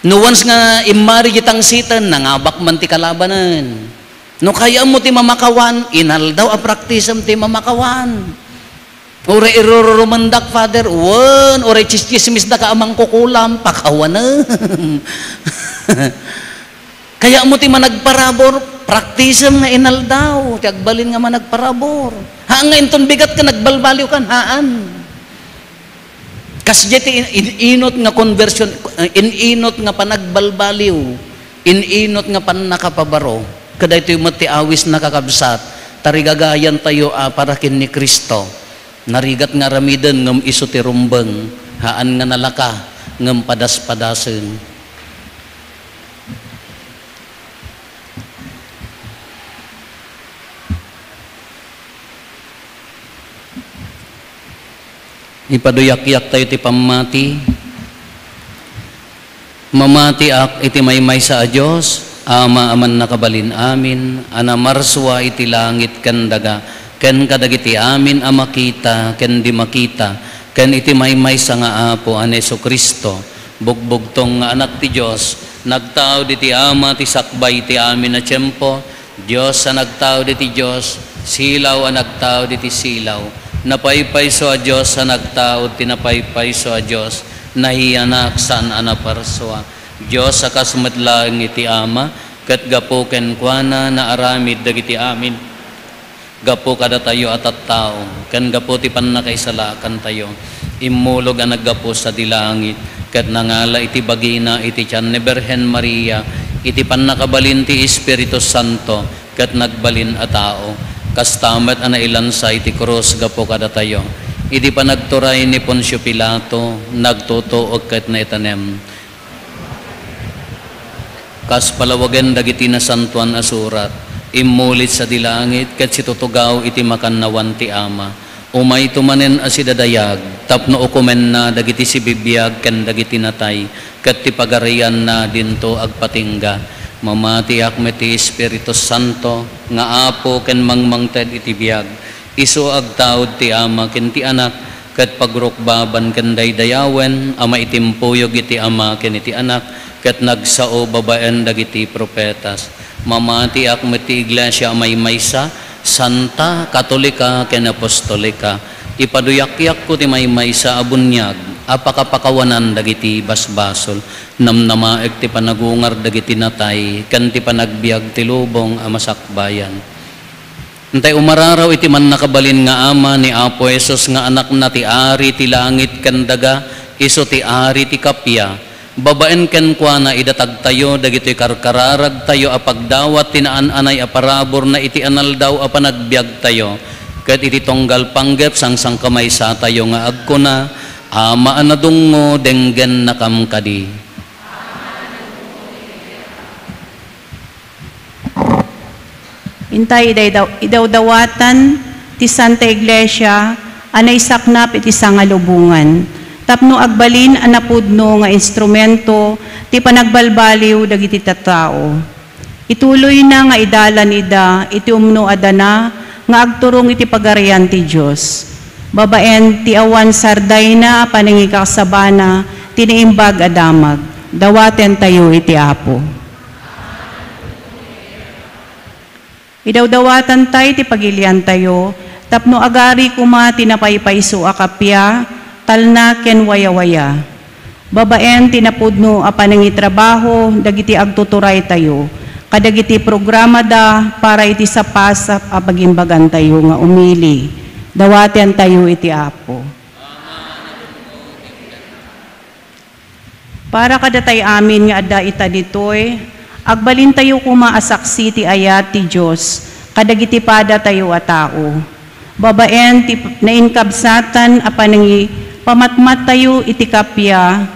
No once nga immari diay tangsiten, nangabak man ti kalabanen. No kayatmo ti mamakawan, inaldaw a praktisem ti mamakawan. Uray irururumendak, Father, wen, uray tsistsismisdaka a mangkukulam, pakawanem. Kayatmo ti managparabur, praktisem nga inaldaw ti agbalin nga managparabur. Haan nga inton bigat ken nagbalbaliwkan, haan. Kasdiay ti in-, in-, inut nga conversion, eh, in-inut nga panagbalbaliw, in-inut nga pannakapabaro. Kadaytoy met ti awisna, kakabsat, tarigagayan tayo a para ken ni Cristo. Narigat nga aramiden ngem isu ti rumbeng, haan nga nalaka ngem padaspadasen. Ipaduyakyak tayo ti pammati. Mamatiak iti maymaysa a Dios, Ama a mannakabalin amin, a namarsua iti langit ken daga, ken kadagiti amin a makita ken di makita, ken iti maymaysa nga Apo a ni Jesu-Cristo, bugbugtong nga Anak ti Dios, nagtaud iti Ama ti sakbay ti amin a tiempo, Dios a nagtaud iti Dios, silaw a nagtaud iti silaw, napaypayso a Dios a nagtaud ti napaypayso a Dios, nahiyanak saan a naparsua. Dios a kas met laeng iti Ama, ket gapu kenkuana naaramid dagiti amin. Gapu kadatayo a tattao, ken gapu ti pannakaisalakantayo, immulog a naggapu sadi langit, ket nangala iti bagina iti tian ni Birhen Maria, iti pannakabalin ti Espiritu Santo, ket nagbalin a tao. Kasta met a nailansa iti krus gapu kadatayo. Iti panagturay ni Poncio Pilato, nagtutuok ket naitanem. Kas palawagen dagiti Nasantoan a Surat, immulit sadi langit ket situtugaw iti makannawan ti Ama. Umayto manen a sidadayag tapno ukomenna dagiti sibibiag ken dagiti natay, ket ti pagarianna dinto agpatingga. Mamatiak met ti Espiritu Santo nga Apo ken mangmangted iti biag. Isu agtaud ti Ama ken ti Anak, ket pagrukbaban ken daydayawen a maitimpuyog iti Ama ken iti Anak, ket nagsao babaen dagiti profetas. Mamatiak met ti Iglesia a maymaysa, santa, katolika, ken apostolika. Ipaduyakyakko ti maymaysa a buniag a pakapakawanan dagiti basbasol. Namnamaek ti panagungar dagiti natay, ken ti panagbiag ti lubong a masakbayan. Intay umararaw iti mannakabalin nga Ama ni Apo Jesus nga Anakna ti Ari ti langit ken daga, isu ti Ari ti kappia. Babaen kenkuana, idatagtayo dagitoy karkararagtayo a pagdawat ti naan-anay a paraburna iti analdaw a panagbiagtayo, ket iti tunggal panggep sangsangkamaysatayo nga agkuna, Ama a nadungngo, denggennakam kadi. Intay idaydaw-, idawdawatan ti Santa Iglesia a naisaknap iti sangalubongan tapno agbalin a napudno nga instrumento ti panagbalbaliw dagiti tattao. Ituloyna nga idalan ida iti umno a dana nga agturong iti Pagarian ti Dios, babaen ti awan sardayna a panangikasabana ti Naimbag a Damag. Dawatentayo iti Apo. Idawdawatantay ti pagiliantayo tapno agari koma ti napaypayso a kappia, talna ken wayawaya. Babaen ti napudno a panangitrabaho dagiti agtuturaytayo kadagiti programada para iti sapasap a pagimbagantayo nga umili, dawatentayo iti Apo. Para kadatay amin nga adda ita ditoy, agbalintayo koma a saksi ti ayat ti Dios kadagiti padatayo a tao. Babaen ti nainkabsatan a panangipamatmattayo iti kappia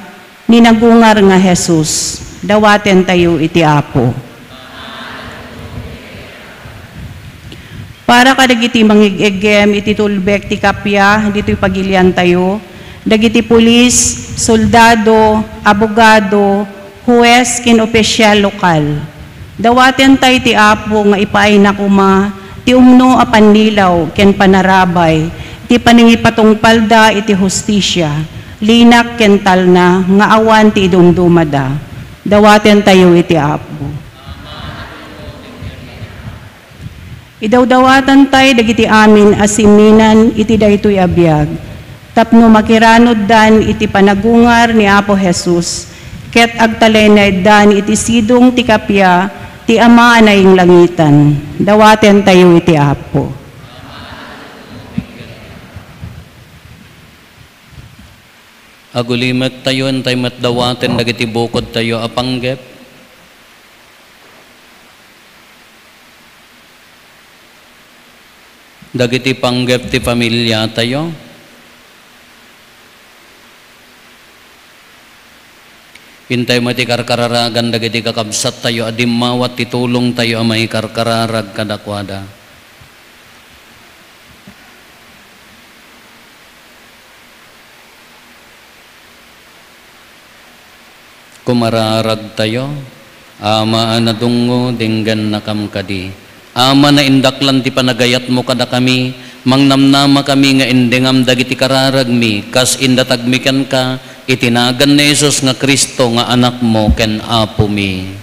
ni nagungar nga Jesus, dawatentayo iti Apo. Para kadagiti mangig-iggem iti tulbek ti kappia ditoy pagiliantayo, dagiti pulis, soldado, abogado, huwes ken opisial lokal. Dawatentay ti Apo nga ipaayna koma ti umno a pannilaw ken panarabay ti panangipatungpalda iti hustisia, linak ken talna nga awan ti idumdumada. Dawatentayo iti Apo. Idawdawatantay dagiti amin a simminan iti daytoy a biag, tapno makiranuddan iti panagungar ni Apo Jesus, ket agtaleneddan iti sidong ti kappia ti Ama a nainglangitan. Dawatentayo iti Apo. Agulimektayo, intay met dawaten dagiti bukodtayo a panggep. Dagiti panggep ti familiatayo. Intay met ti karkararagan dagiti kakabsattayo a dimmawat ti tulongtayo a maikarkararag kadakuada. Kumararagtayo, Ama a nadungngo, denggennakam kadi. Ama, naindaklan ti panagayatmo kadakami, mangnamnamakami nga indengam dagiti kararagmi, kas indatagmi kenka, iti nagan ni Jesus nga Cristo nga Anakmo ken Apomi.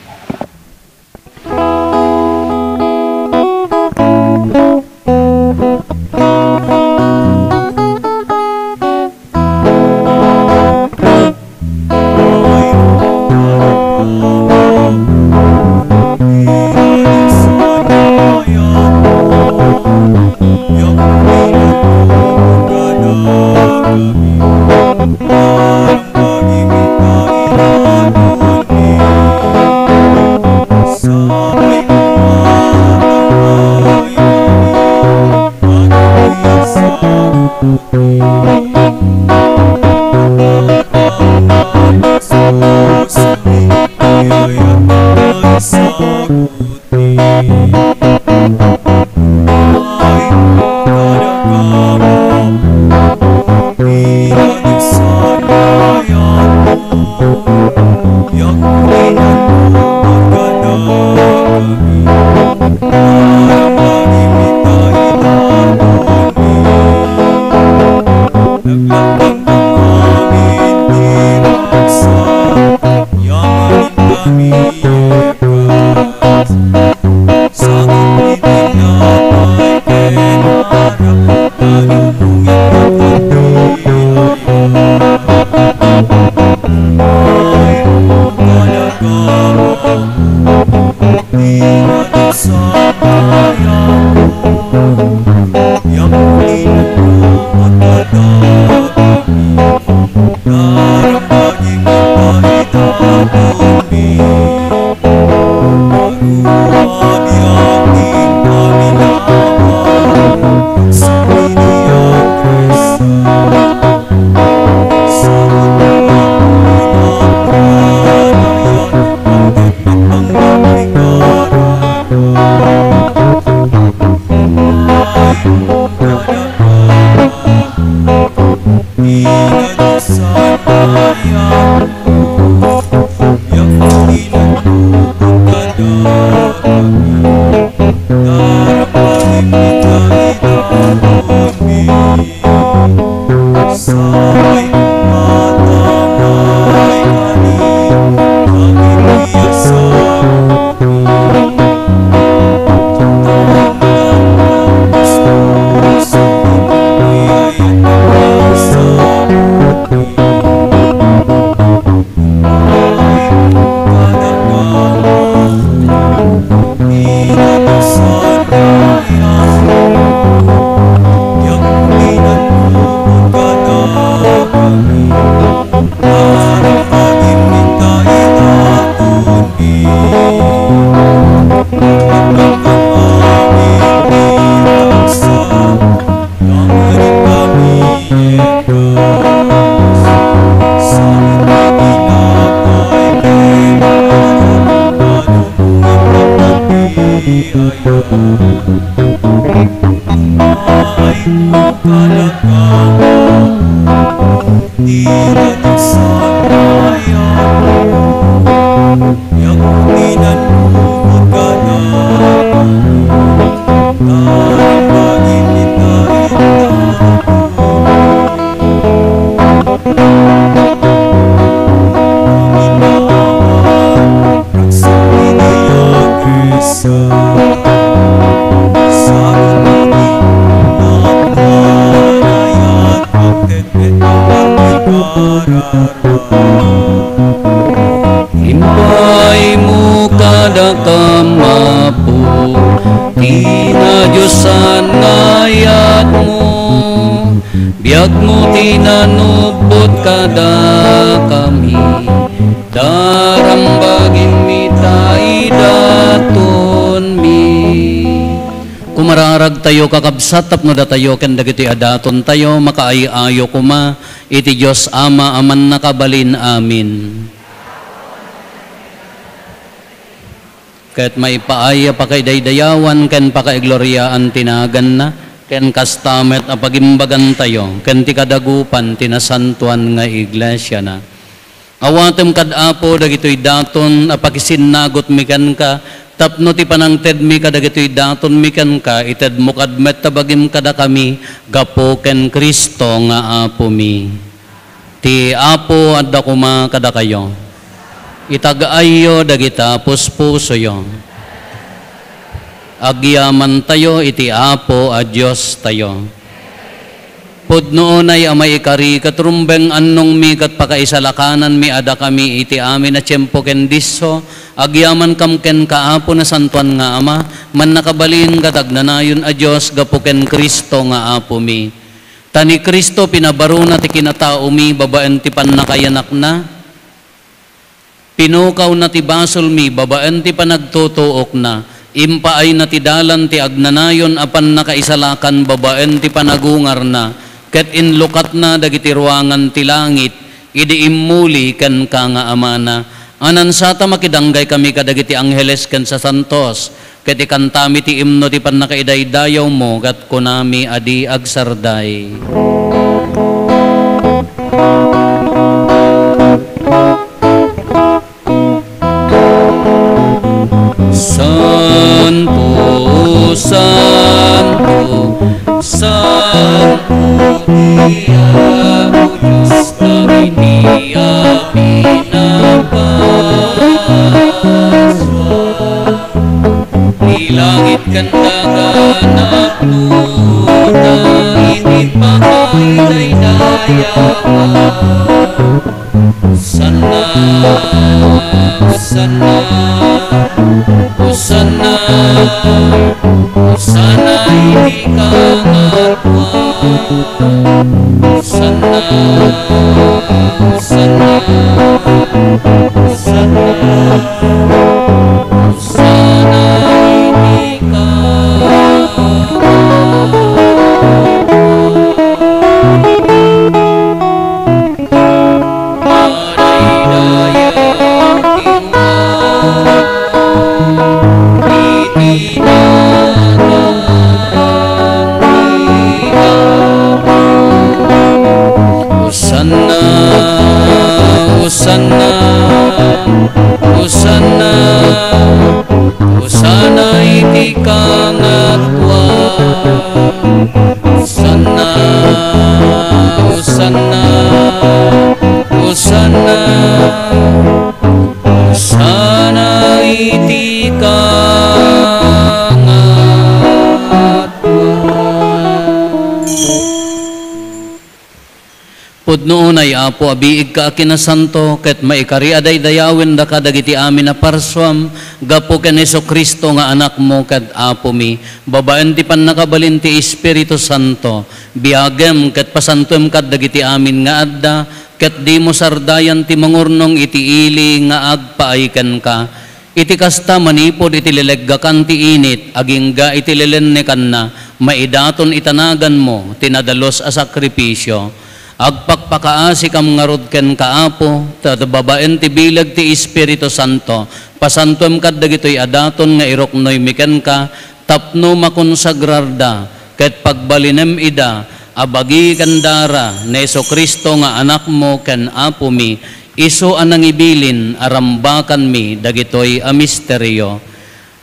Impaaymo kadakam, Apo, ti nadiosan nga ayatmo. Biagmo ti nanubbot kadakami, darambagimmi ta idatonmi. Kumararagtayo, kakabsat, tapno datayo ken dagitoy a datontayo makaay-ayo koma iti Dios Ama a Mannakabalin. Amen. Ket maipaay a pakaidaydayawan ken pakaigloriaan ti naganna, ken kasta met a pagimbagantayo ken ti kadagupan ti nasantoan nga iglesiana. Awatem kad, Apo, dagitoy daton a pakisinnagotmi kenka tapno ti panangtedmi kadagitoy datonmi kenka, itedmo kad met ta bagim kadakami gapu ken Cristo nga Apomi. Ti Apo adda koma kadakayo. Itag-ayyo dagita puspusoyo. Agyamantayo iti Apo a Diostayo. Pudno unay a maikari ket rumbeng annongmi ket pakaisalakananmi a dakami iti amin a tiempo ken disso, agyamankam kenka, Apo, Nasantoan nga Ama, Mannakabalin ket Agnanayon a Dios gapu ken Cristo nga Apomi. Ta ni Cristo pinabaruna ti kinataomi babaen ti pannakayanakna. Pinukawna ti basolmi babaen ti panagtutuokna. Impaayna ti dalan ti agnanayon a pannakaisalakan babaen ti panagungarna, ket inlukatna dagiti ruangan ti langit idi immuli kenka nga Amana. Anansata makidanggay kami kadagiti angheles ken sasantos, ket ikantami ti imno ti pannakaidaydayawmo, ket kunami a di agsarday. Santo, santo, santo ti Apo Dios dagiti a pinapasua. Ti langit ken daga napudno iti pakaidaydayaw. Hosanna, Hosanna, Hosanna, Hosanna iti kangatoan. Hosanna, Hosanna, Hosanna, Hosanna iti kangatoan. Hosanna, Hosanna, Hosanna, Hosanna iti kangatoan. Hosanna, Hosanna, Hosanna, Hosanna iti kangatoan. No unay, Apo, a biigka a kinasanto, ket maikari a daydayawendaka dagiti amin a parsuam, gapu ken Jesu-Cristo nga Anakmo ket Apomi, babaen ti pannakabalin ti Espiritu Santo, biagem ket pasantoem kad dagiti amin nga adda, ket dimo sardayan ti mangurnong iti ili nga agpaay kenka. Iti kasta, manipud iti leleggakan ti init, agingga iti lelennekanna, maidaton iti naganmo ti nadalus a sakrifisio. Agpakpakaasikam ngarud kenka, Apo, ta babaen ti bileg ti Espiritu Santo, pasantoem kad dagitoy a daton nga iruknoymi kenka, tapno makonsagrarda ket pagbalinem ida a bagi ken dara ni Jesu-Cristo nga Anakmo ken Apomi, isu a nangibilin a rambakanmi dagitoy a misterio.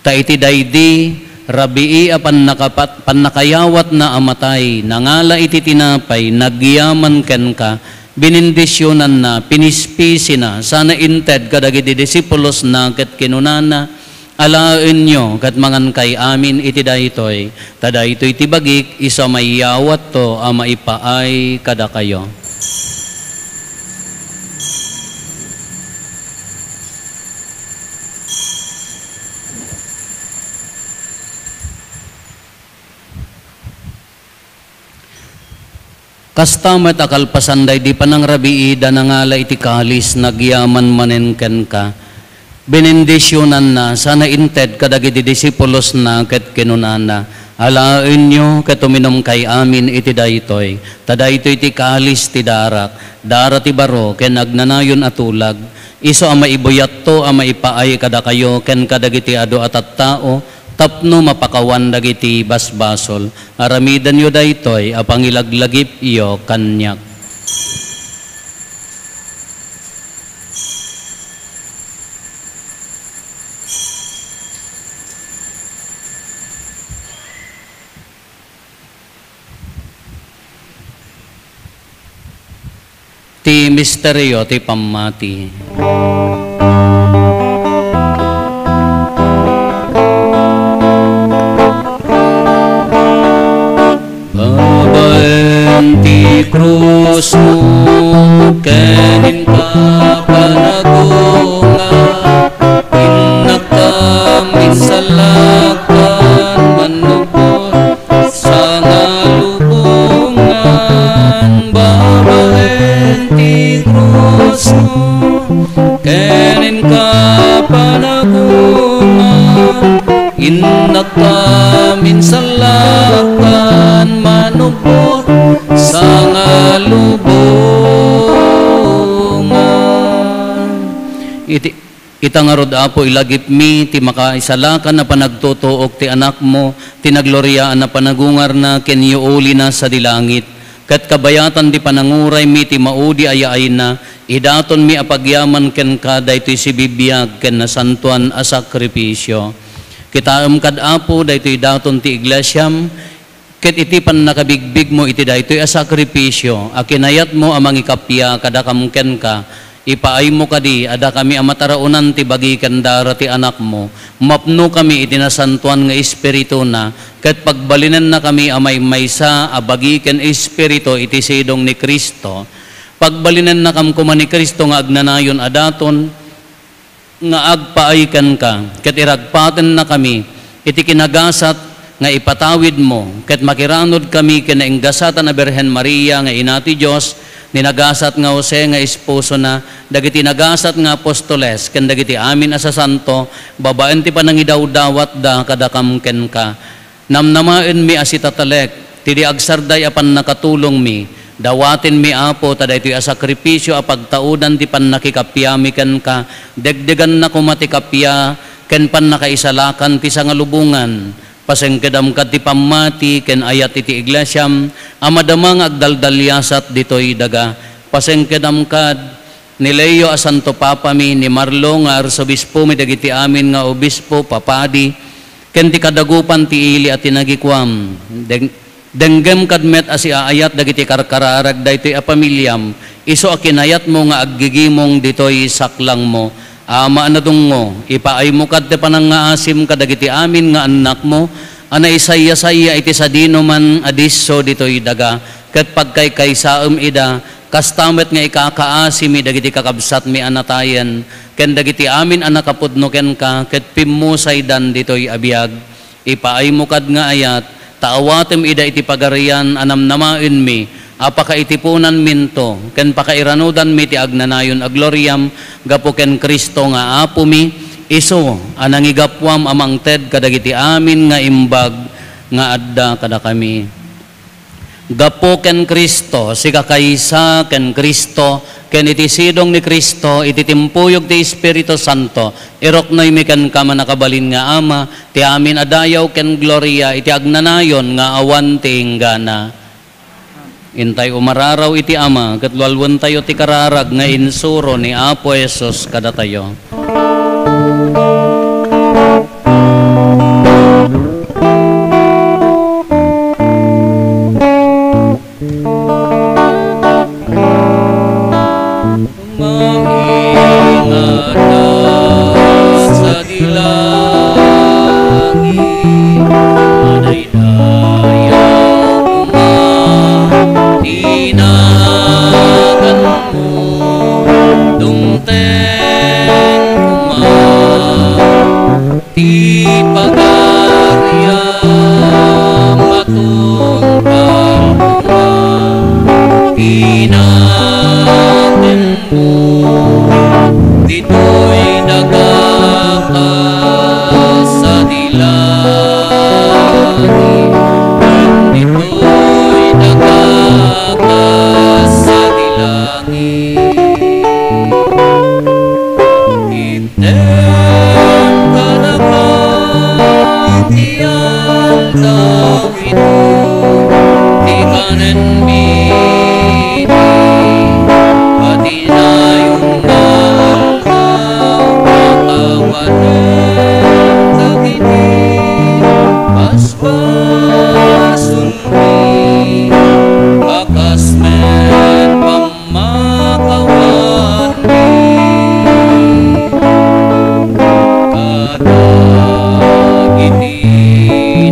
Ta iti daydi, rabii a pannakapat-, pannakayawatna a matay, nangala iti tinapay, nagyaman kenka, binindisionanna, pinispisina, sana inted kadagiti disipulosna ket kinunana, Alaenyo ket mangankay amin iti daytoy, ta daytoy ti bagik, isu a mayawatto a maipaay kadakayo. Kasta met a kalpasan daydi panangrabiida, nangala iti kalis, nagyaman manen kenka. Benendisionanna, sana inted kadagiti disipulosna ket kinunana, Alaenyo ket uminumkay amin iti daytoy, ta daytoy ti kalis ti darak, dara ti baro ken agnanayon a tulag, isu a maibuyatto a maipaay kadakayo ken kadagiti adu a tattao, tapno mapakawan dagiti basbasol. Aramidenyo daytoy a pangilaglagipyo kaniak. Ti misterio ti pammati. Babaen ti krusmo ken inka panagunga, innakam insalakkan mannubbot. Sangalubongan babaen ti krusmo, ken inka panagungan, innakam insalakkan mannubbot. Sangalubongan. Iti Ita ngarud, Apo, ilagipmi ti makaisalakan a panagtutuok ti Anakmo, ti nagloriaan a panagungarna ken yuulina sadi langit, ket kabayatan ti pananguraymi ti maudi a yaayna, idatonmi a pagyaman kenka daytoy sibibiag ken nasantoan a sakrifisio. Kitaem kad, Apo, daytoy daton ti iglesiam, Ket iti pannakabigbigmo iti daytoy a sakrifisio a kinayatmo a mangikappia kadakam kenka, ipaaymo kadi a dakami a mataraonan ti bagi ken dara ti Anakmo, mapnokami iti Nasantoan nga Espirituna, ket pagbalinennakami a maymaysa a bagi ken espiritu iti sidong ni Cristo. Pagbalinennakam koma ni Cristo nga agnanayon a daton, nga agpaay kenka, ket iragpatennakami iti kinagasat nga ipatawidmo, ket makiranudkami ken naingasatan a Birhen Maria nga Ina ti Dios, ni nagasat nga Jose nga esposona, dagiti nagasat nga apostoles, ken dagiti amin a sasanto, babaen ti panangidawdawatda kadakam kenka. Namnamaenmi a sitatalek ti di agsarday a pannakatulongmi. Dawatenmi, Apo, ta daytoy a sakrifisio a pagtaudan ti pannakikappiami kenka, degdeganna koma ti kappia ken pannakaisalakan ti sangalubongan. Pasengkedam kad ti pammati ken ayat iti iglesiam a madama nga agdaldaliasat ditoy daga. Pasengkedam kad ni Leo a Santo Papami, ni Marlo nga Arsobispomi, dagiti amin nga obispo, papadi, ken ti kadagupan ti ili a tinagikuam. Deng-, denggem kad met a siaayat dagiti karkararag daytoy a familiam, isu a kinayatmo nga aggigimong ditoy saklangmo. Ama a nadungngo, ipaaymo kad ti panangngaasim kadagiti amin nga annakmo a naisayasaya iti sadinoman a disso ditoy daga, ket pagkaykaysaem ida, Kasta met nga ikakaasimi dagiti kakabsatmi a natayen ken dagiti amin a nakapudno kenka ket pimmusaydan ditoy a biag. Ipaaymo kad nga ayat, ta awatem ida iti pagarian a namnamaenmi a pakaitiponanminto ken pakairanudanmi ti agnanayon a gloriam gapu ken Cristo nga Apomi, isu a nangigapuam a mangted kadagiti amin nga imbag nga adda kadakami. Gapu ken Cristo, sikakaysa ken Cristo, ken iti sidong ni Cristo, iti timpuyog ti Espiritu Santo, iruknoymi kenka, mannakabalin nga Ama, ti amin a dayaw ken gloria iti agnanayon nga awan ti inggana. Intay umararaw iti Ama, ket lualuentayo ti kararag nga insuro ni Apo Jesus kadatayo. Mangingada sadi langit, madaydayaw koma ti naganmo, dumteng koma ti pagariam a tunggal koma ti naganmo. Ditoy daga kas sadi langit, ditoy daga kas sadi langit. Itdem kadaka ti aldaw iti kanenmi, iti nayon nga aldaw, pakawanen dagiti basbasolmi, a kas met pammakawanmi kadagiti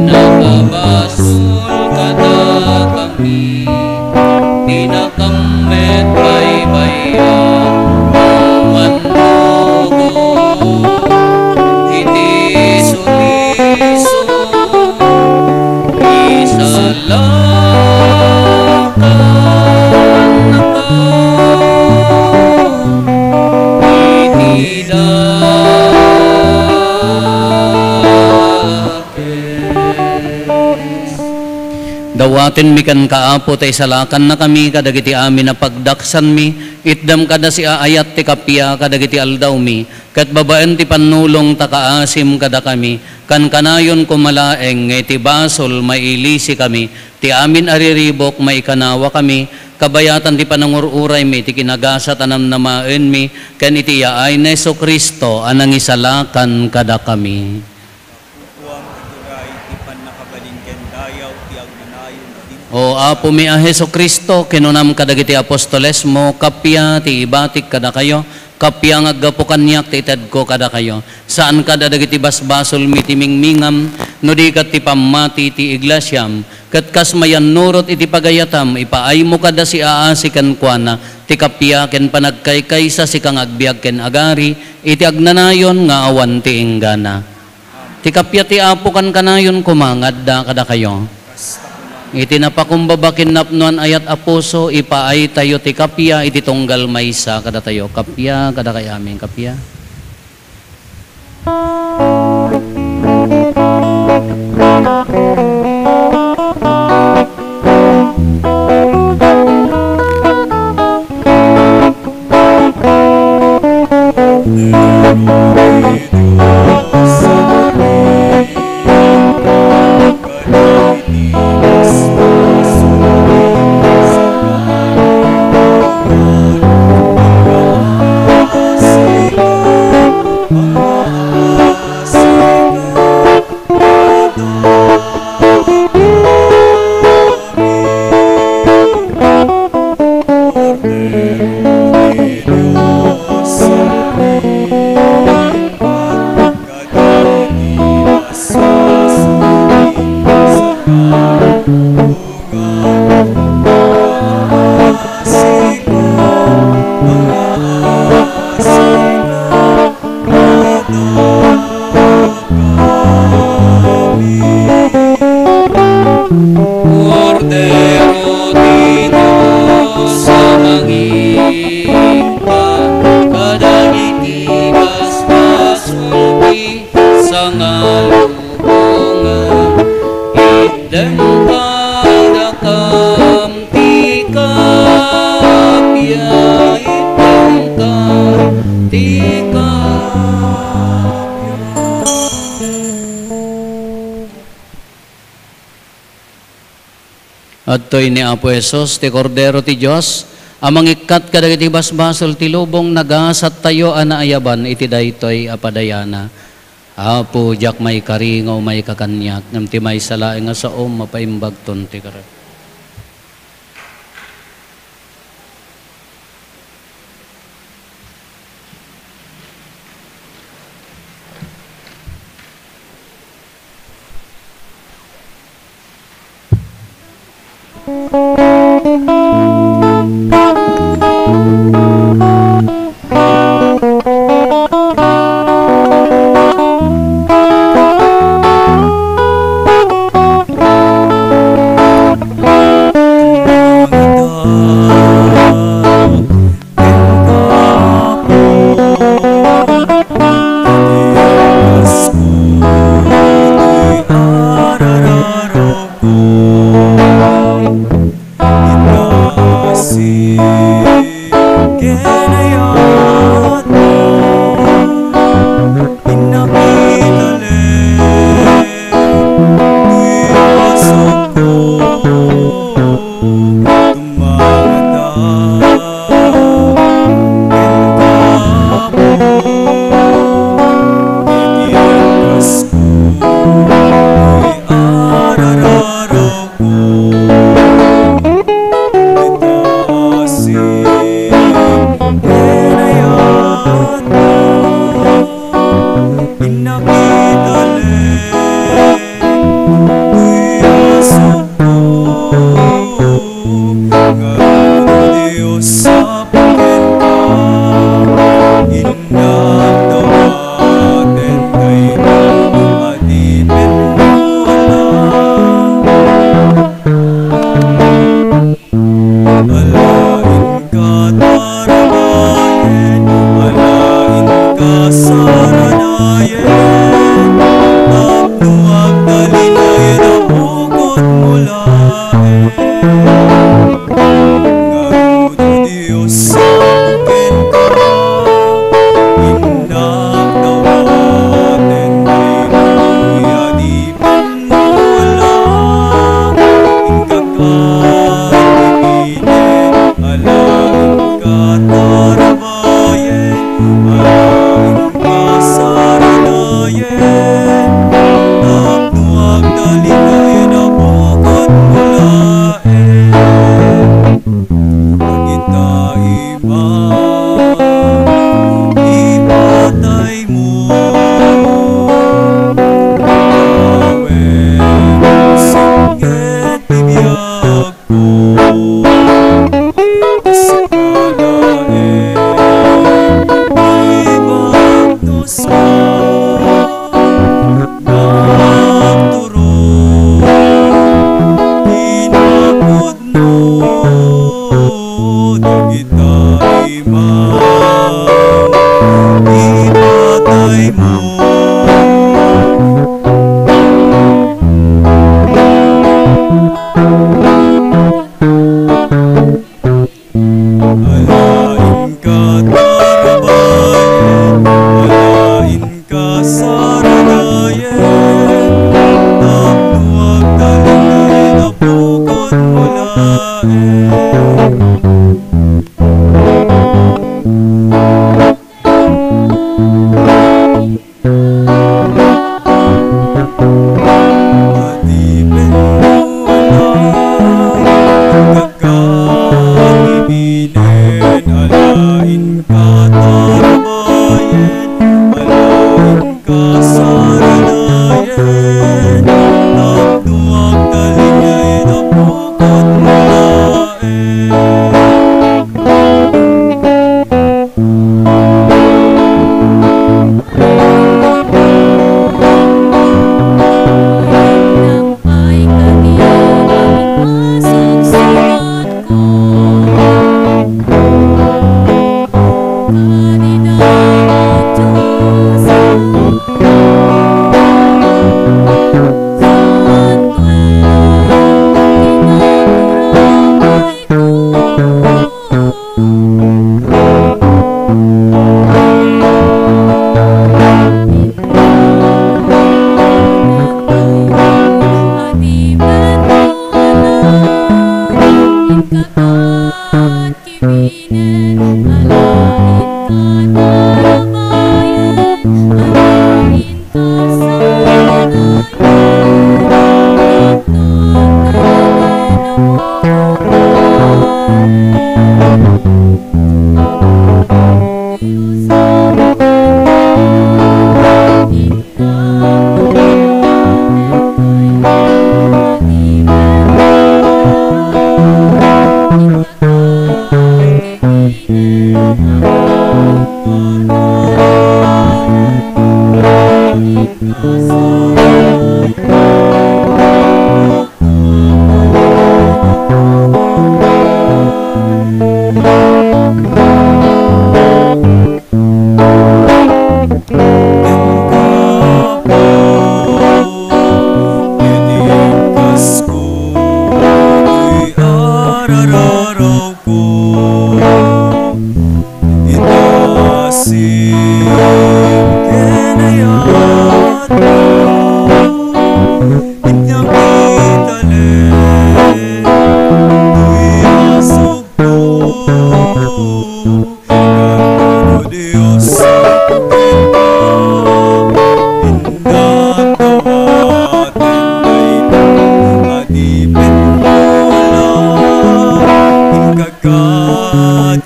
nakabasol kadakami. Ti nakammet baybay-an, mannugod iti sulisog, isalakanka iti dakes. Dawatenmi kenka, Apo, ta isalakannakami kadagiti amin a pagdaksanmi. Itdem kada siaayat ti kappia kadagiti aldawmi, ket babaen ti pannulong ta kaasim kadakami, kankanayon koma laeng nga iti basol mailisikami, ti amin a riribuk maikanawakami, kabayatan ti panangur-uraymi iti kinagasat a namnamaenmi ken iti yaay ni Jesu-Cristo a nangisalakan kadakami. Gapuam, ituray ti pannakabalin ken dayaw ti agnanayon a dimteng. O Apomi a Jesu-Cristo, kinunam kadagiti apostolesmo, kappia ti ibatik kadakayo, kappia nga aggapu kaniak ti itedko kadakayo. Saan kad a dagiti basbasolmi ti mingmingam, no di ket ti pammati ti iglesiam. Ket kas mayannurot iti pagayatam, ipaaymo kad a siaasi kenkuana ti kappia ken panagkaykaysa, sika nga agbiag ken agari iti agnanayon nga awan ti inggana. Ti kappia ti Apo kankanayon koma nga adda kadakayo. Iti napakumbaba ken napnoan ayat a puso, ipaaytayo ti kappia iti tunggal maysa kadatayo. Kappia kadakayo amin, kappia. Dengkadakam ti kappia, itdengkam ti kappia. Adtoy ni Apo Jesus, ti Kordero ti Dios, a mangikkat kadagiti basbasol ti lubong. Nagasattayo a naayaban iti daytoy a padayana. Apo, diak maikari nga umayka kaniak, ngem ti maysa laeng nga saom, mapaimbagton ti karem.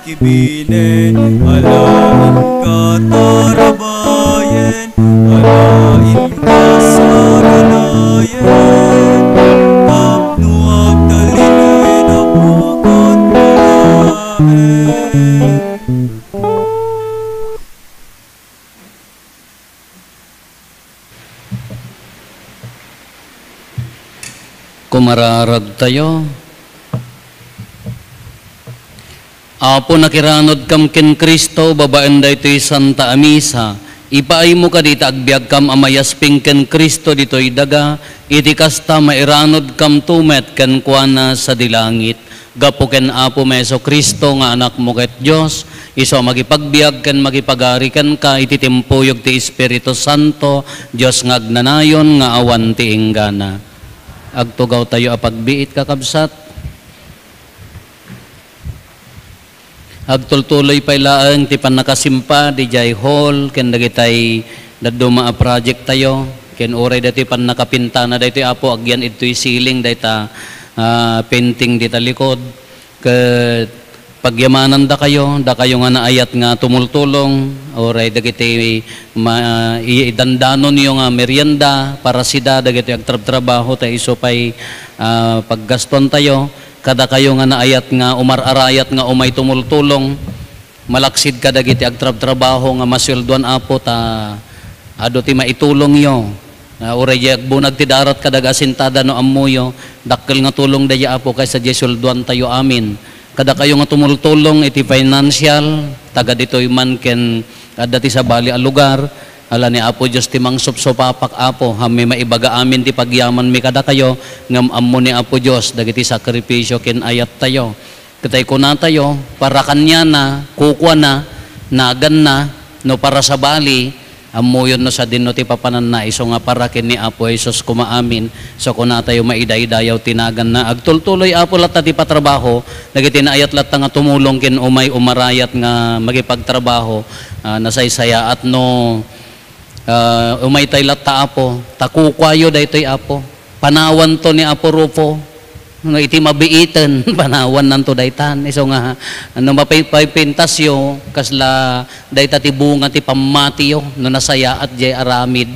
Kibinen, alaen ka tarabayen, alaen ka saranayen, tapno agtalinaed a bukod nga laeng. Kumararagtayo. Apo, nakiranudkam ken Cristo babaen daytoy Santa a Misa. Ipaaymo kadi ta agbiagkam a mayasping ken Cristo ditoy daga, iti kasta, mairanudkamto met kenkuana sadi langit. Gapu ken Apomi Jesu-Cristo nga Anakmo ket Dios, isu a makipagbiag ken makipagari kenka iti timpuyog ti Espiritu Santo, Dios nga agnanayon nga awan ti inggana. Agtugawtayo a pagbiit, kakabsat. Agtultuloy pay laeng ti pannakasimpa didiay hall ken dagitay dadduma a project tayo, ken uray datoy pannakapintana daytoy, Apo, agyan idtoy ceiling dayta, ah, painting dita likod. Ket pagyamanandakayo, dakayo nga naayat nga tumultulong, uray dagiti ma-, i-, idandanonyo nga merienda para sida, dagiti agtrabtrabaho, ta isu pay, ah, paggastuantayo. Kadakayo nga naayat nga umar-arayat nga umay tumultulong, malaksid kadagiti agtrabtrabaho nga masueldoan, Apo, ta adu ti maitulongyo. Ah, uray diay agbunag ti darat kadag asintada no ammoyo, dakkel nga tulong daydiay, Apo, kaysa diay sueldoantayo amin. Kadakayo nga tumultulong iti financial, taga ditoy man ken adda ti sabali a lugar, ala ni Apo Dios ti mangsupsupapak, Apo, hammi maibaga amin ti pagyamanmi kadakayo, ngem ammo ni Apo Dios dagiti sakripisio ken ayattayo. Ket ay kunatayo, para kaniana, kukuana, naganna, no para sabali, ammoyon no sadino ti papananna, isu nga para ken ni Apo Jesus koma amin. So kunatayo, maidaydayaw ti naganna. Agtultuloy, Apo, latta ti patrabaho, dagiti naayat latta nga tumulong ken umay umarayat nga makipagtrabaho, ah, nasaysayaat no Ah, umaytay latta, Apo, ta kukuayo daytoy, Apo. Panawanto ni Apo Rufo. No iti mabiiten, panawannanto daytan. Isu nga, no mapay-, mapaypintasyo, kasla dayta ti bunga ti pammatiyo, no nasayaat diay aramid,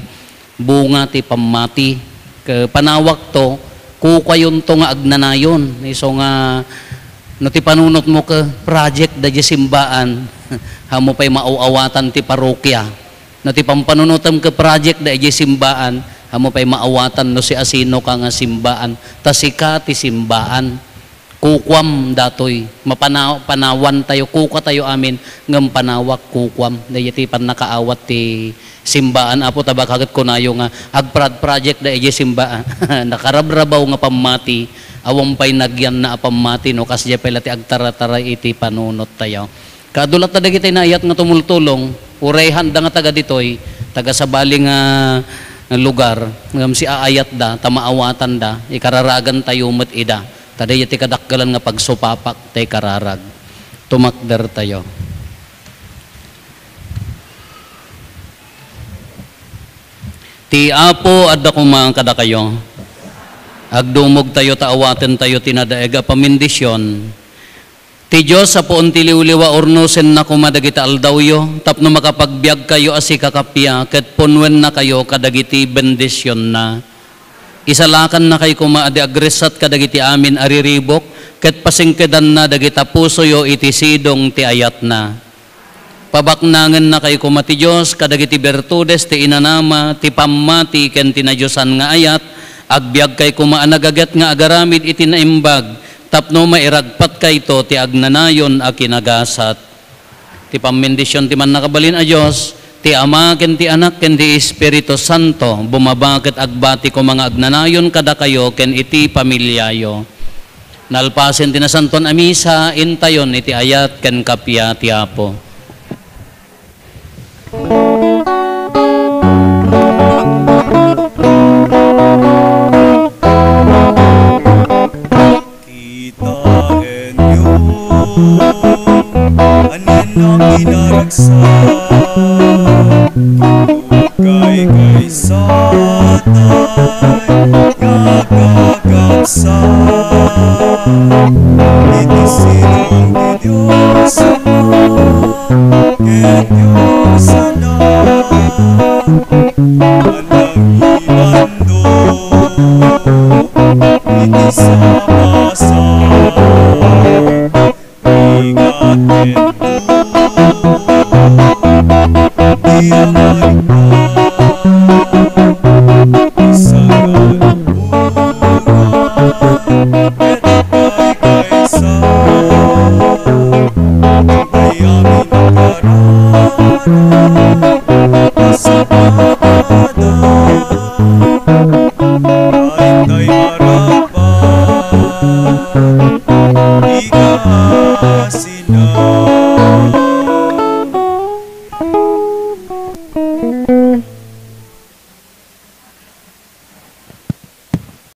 bunga ti pammati. Ke-, panawakto, kukuayonto nga agnanayon. Isu nga, no ti panunotmo ke project daydiay simbaan, ammo pay maaw-awatan ti parokia. No ti pampanunotem ke project daydiay simbaan, ammo pay maawatan no siasinoka nga simbaan, ta sika ti simbaan. Kukuam datoy, mapana-, panawantayo, kukuatayo amin, ngem panawak kukuam. Daydiay ti pannakaawat ti simbaan, Apo, ta baka ket kunayo nga agprad-project daydiay simbaan. Nakarabrabaw nga pammati, awan pay nagyanna a pammati, no kasdiay pay la ti agtarataray iti panunottayo. Kaadu latta dagiti naayat nga tumultulong, uray handa nga taga ditoy, taga sabali nga lugar, ngem siaayatda, ta maawatanda, ikararagantayo met ida. Ta dayta ti kadakkelan nga pagsupapak ti kararag. Tumakdertayo. Ti Apo adda koma kadakayo. Agdumogtayo ta awatentayo ti nadaig a pamendisyon. Ti Dios a puon ti liwliwa, urnosenna koma dagiti aldawyo tapno makapagbiagkayo a sikakappia ket punnuennakayo kadagiti bendisionna. Isalakannakayo koma a di agressat kadagiti amin a riribuk ket pasingkedanna dagita pusoyo iti sidong ti ayatna. Pabaknangennakayo koma ti Dios kadagiti birtudes ti inanama ti pammati ken ti nadiosan nga ayat, agbiagkayo koma a nagaget nga agaramid iti naimbag tapno mairagpatkayto ti agnanayon a kinagasat. Ti pammendision ti Mannakabalin a Dios, ti Ama ken ti Anak ken ti Espiritu Santo, bumaba ket agbati koma nga agnanayon kadakayo ken iti familiayo. Nalpasen ti Nasantoan a Misa, intayon iti ayat ken kappia ti Apo. Kitaenyo, anen a kinaragsak, kaykaysa tay nga agkakabsat. Iti sidong ti Dios Ama ken Dios Anak, a nangilandok iti sama-sama. Ingaten ti Ama, ti Anak, ti Espiritu Santo.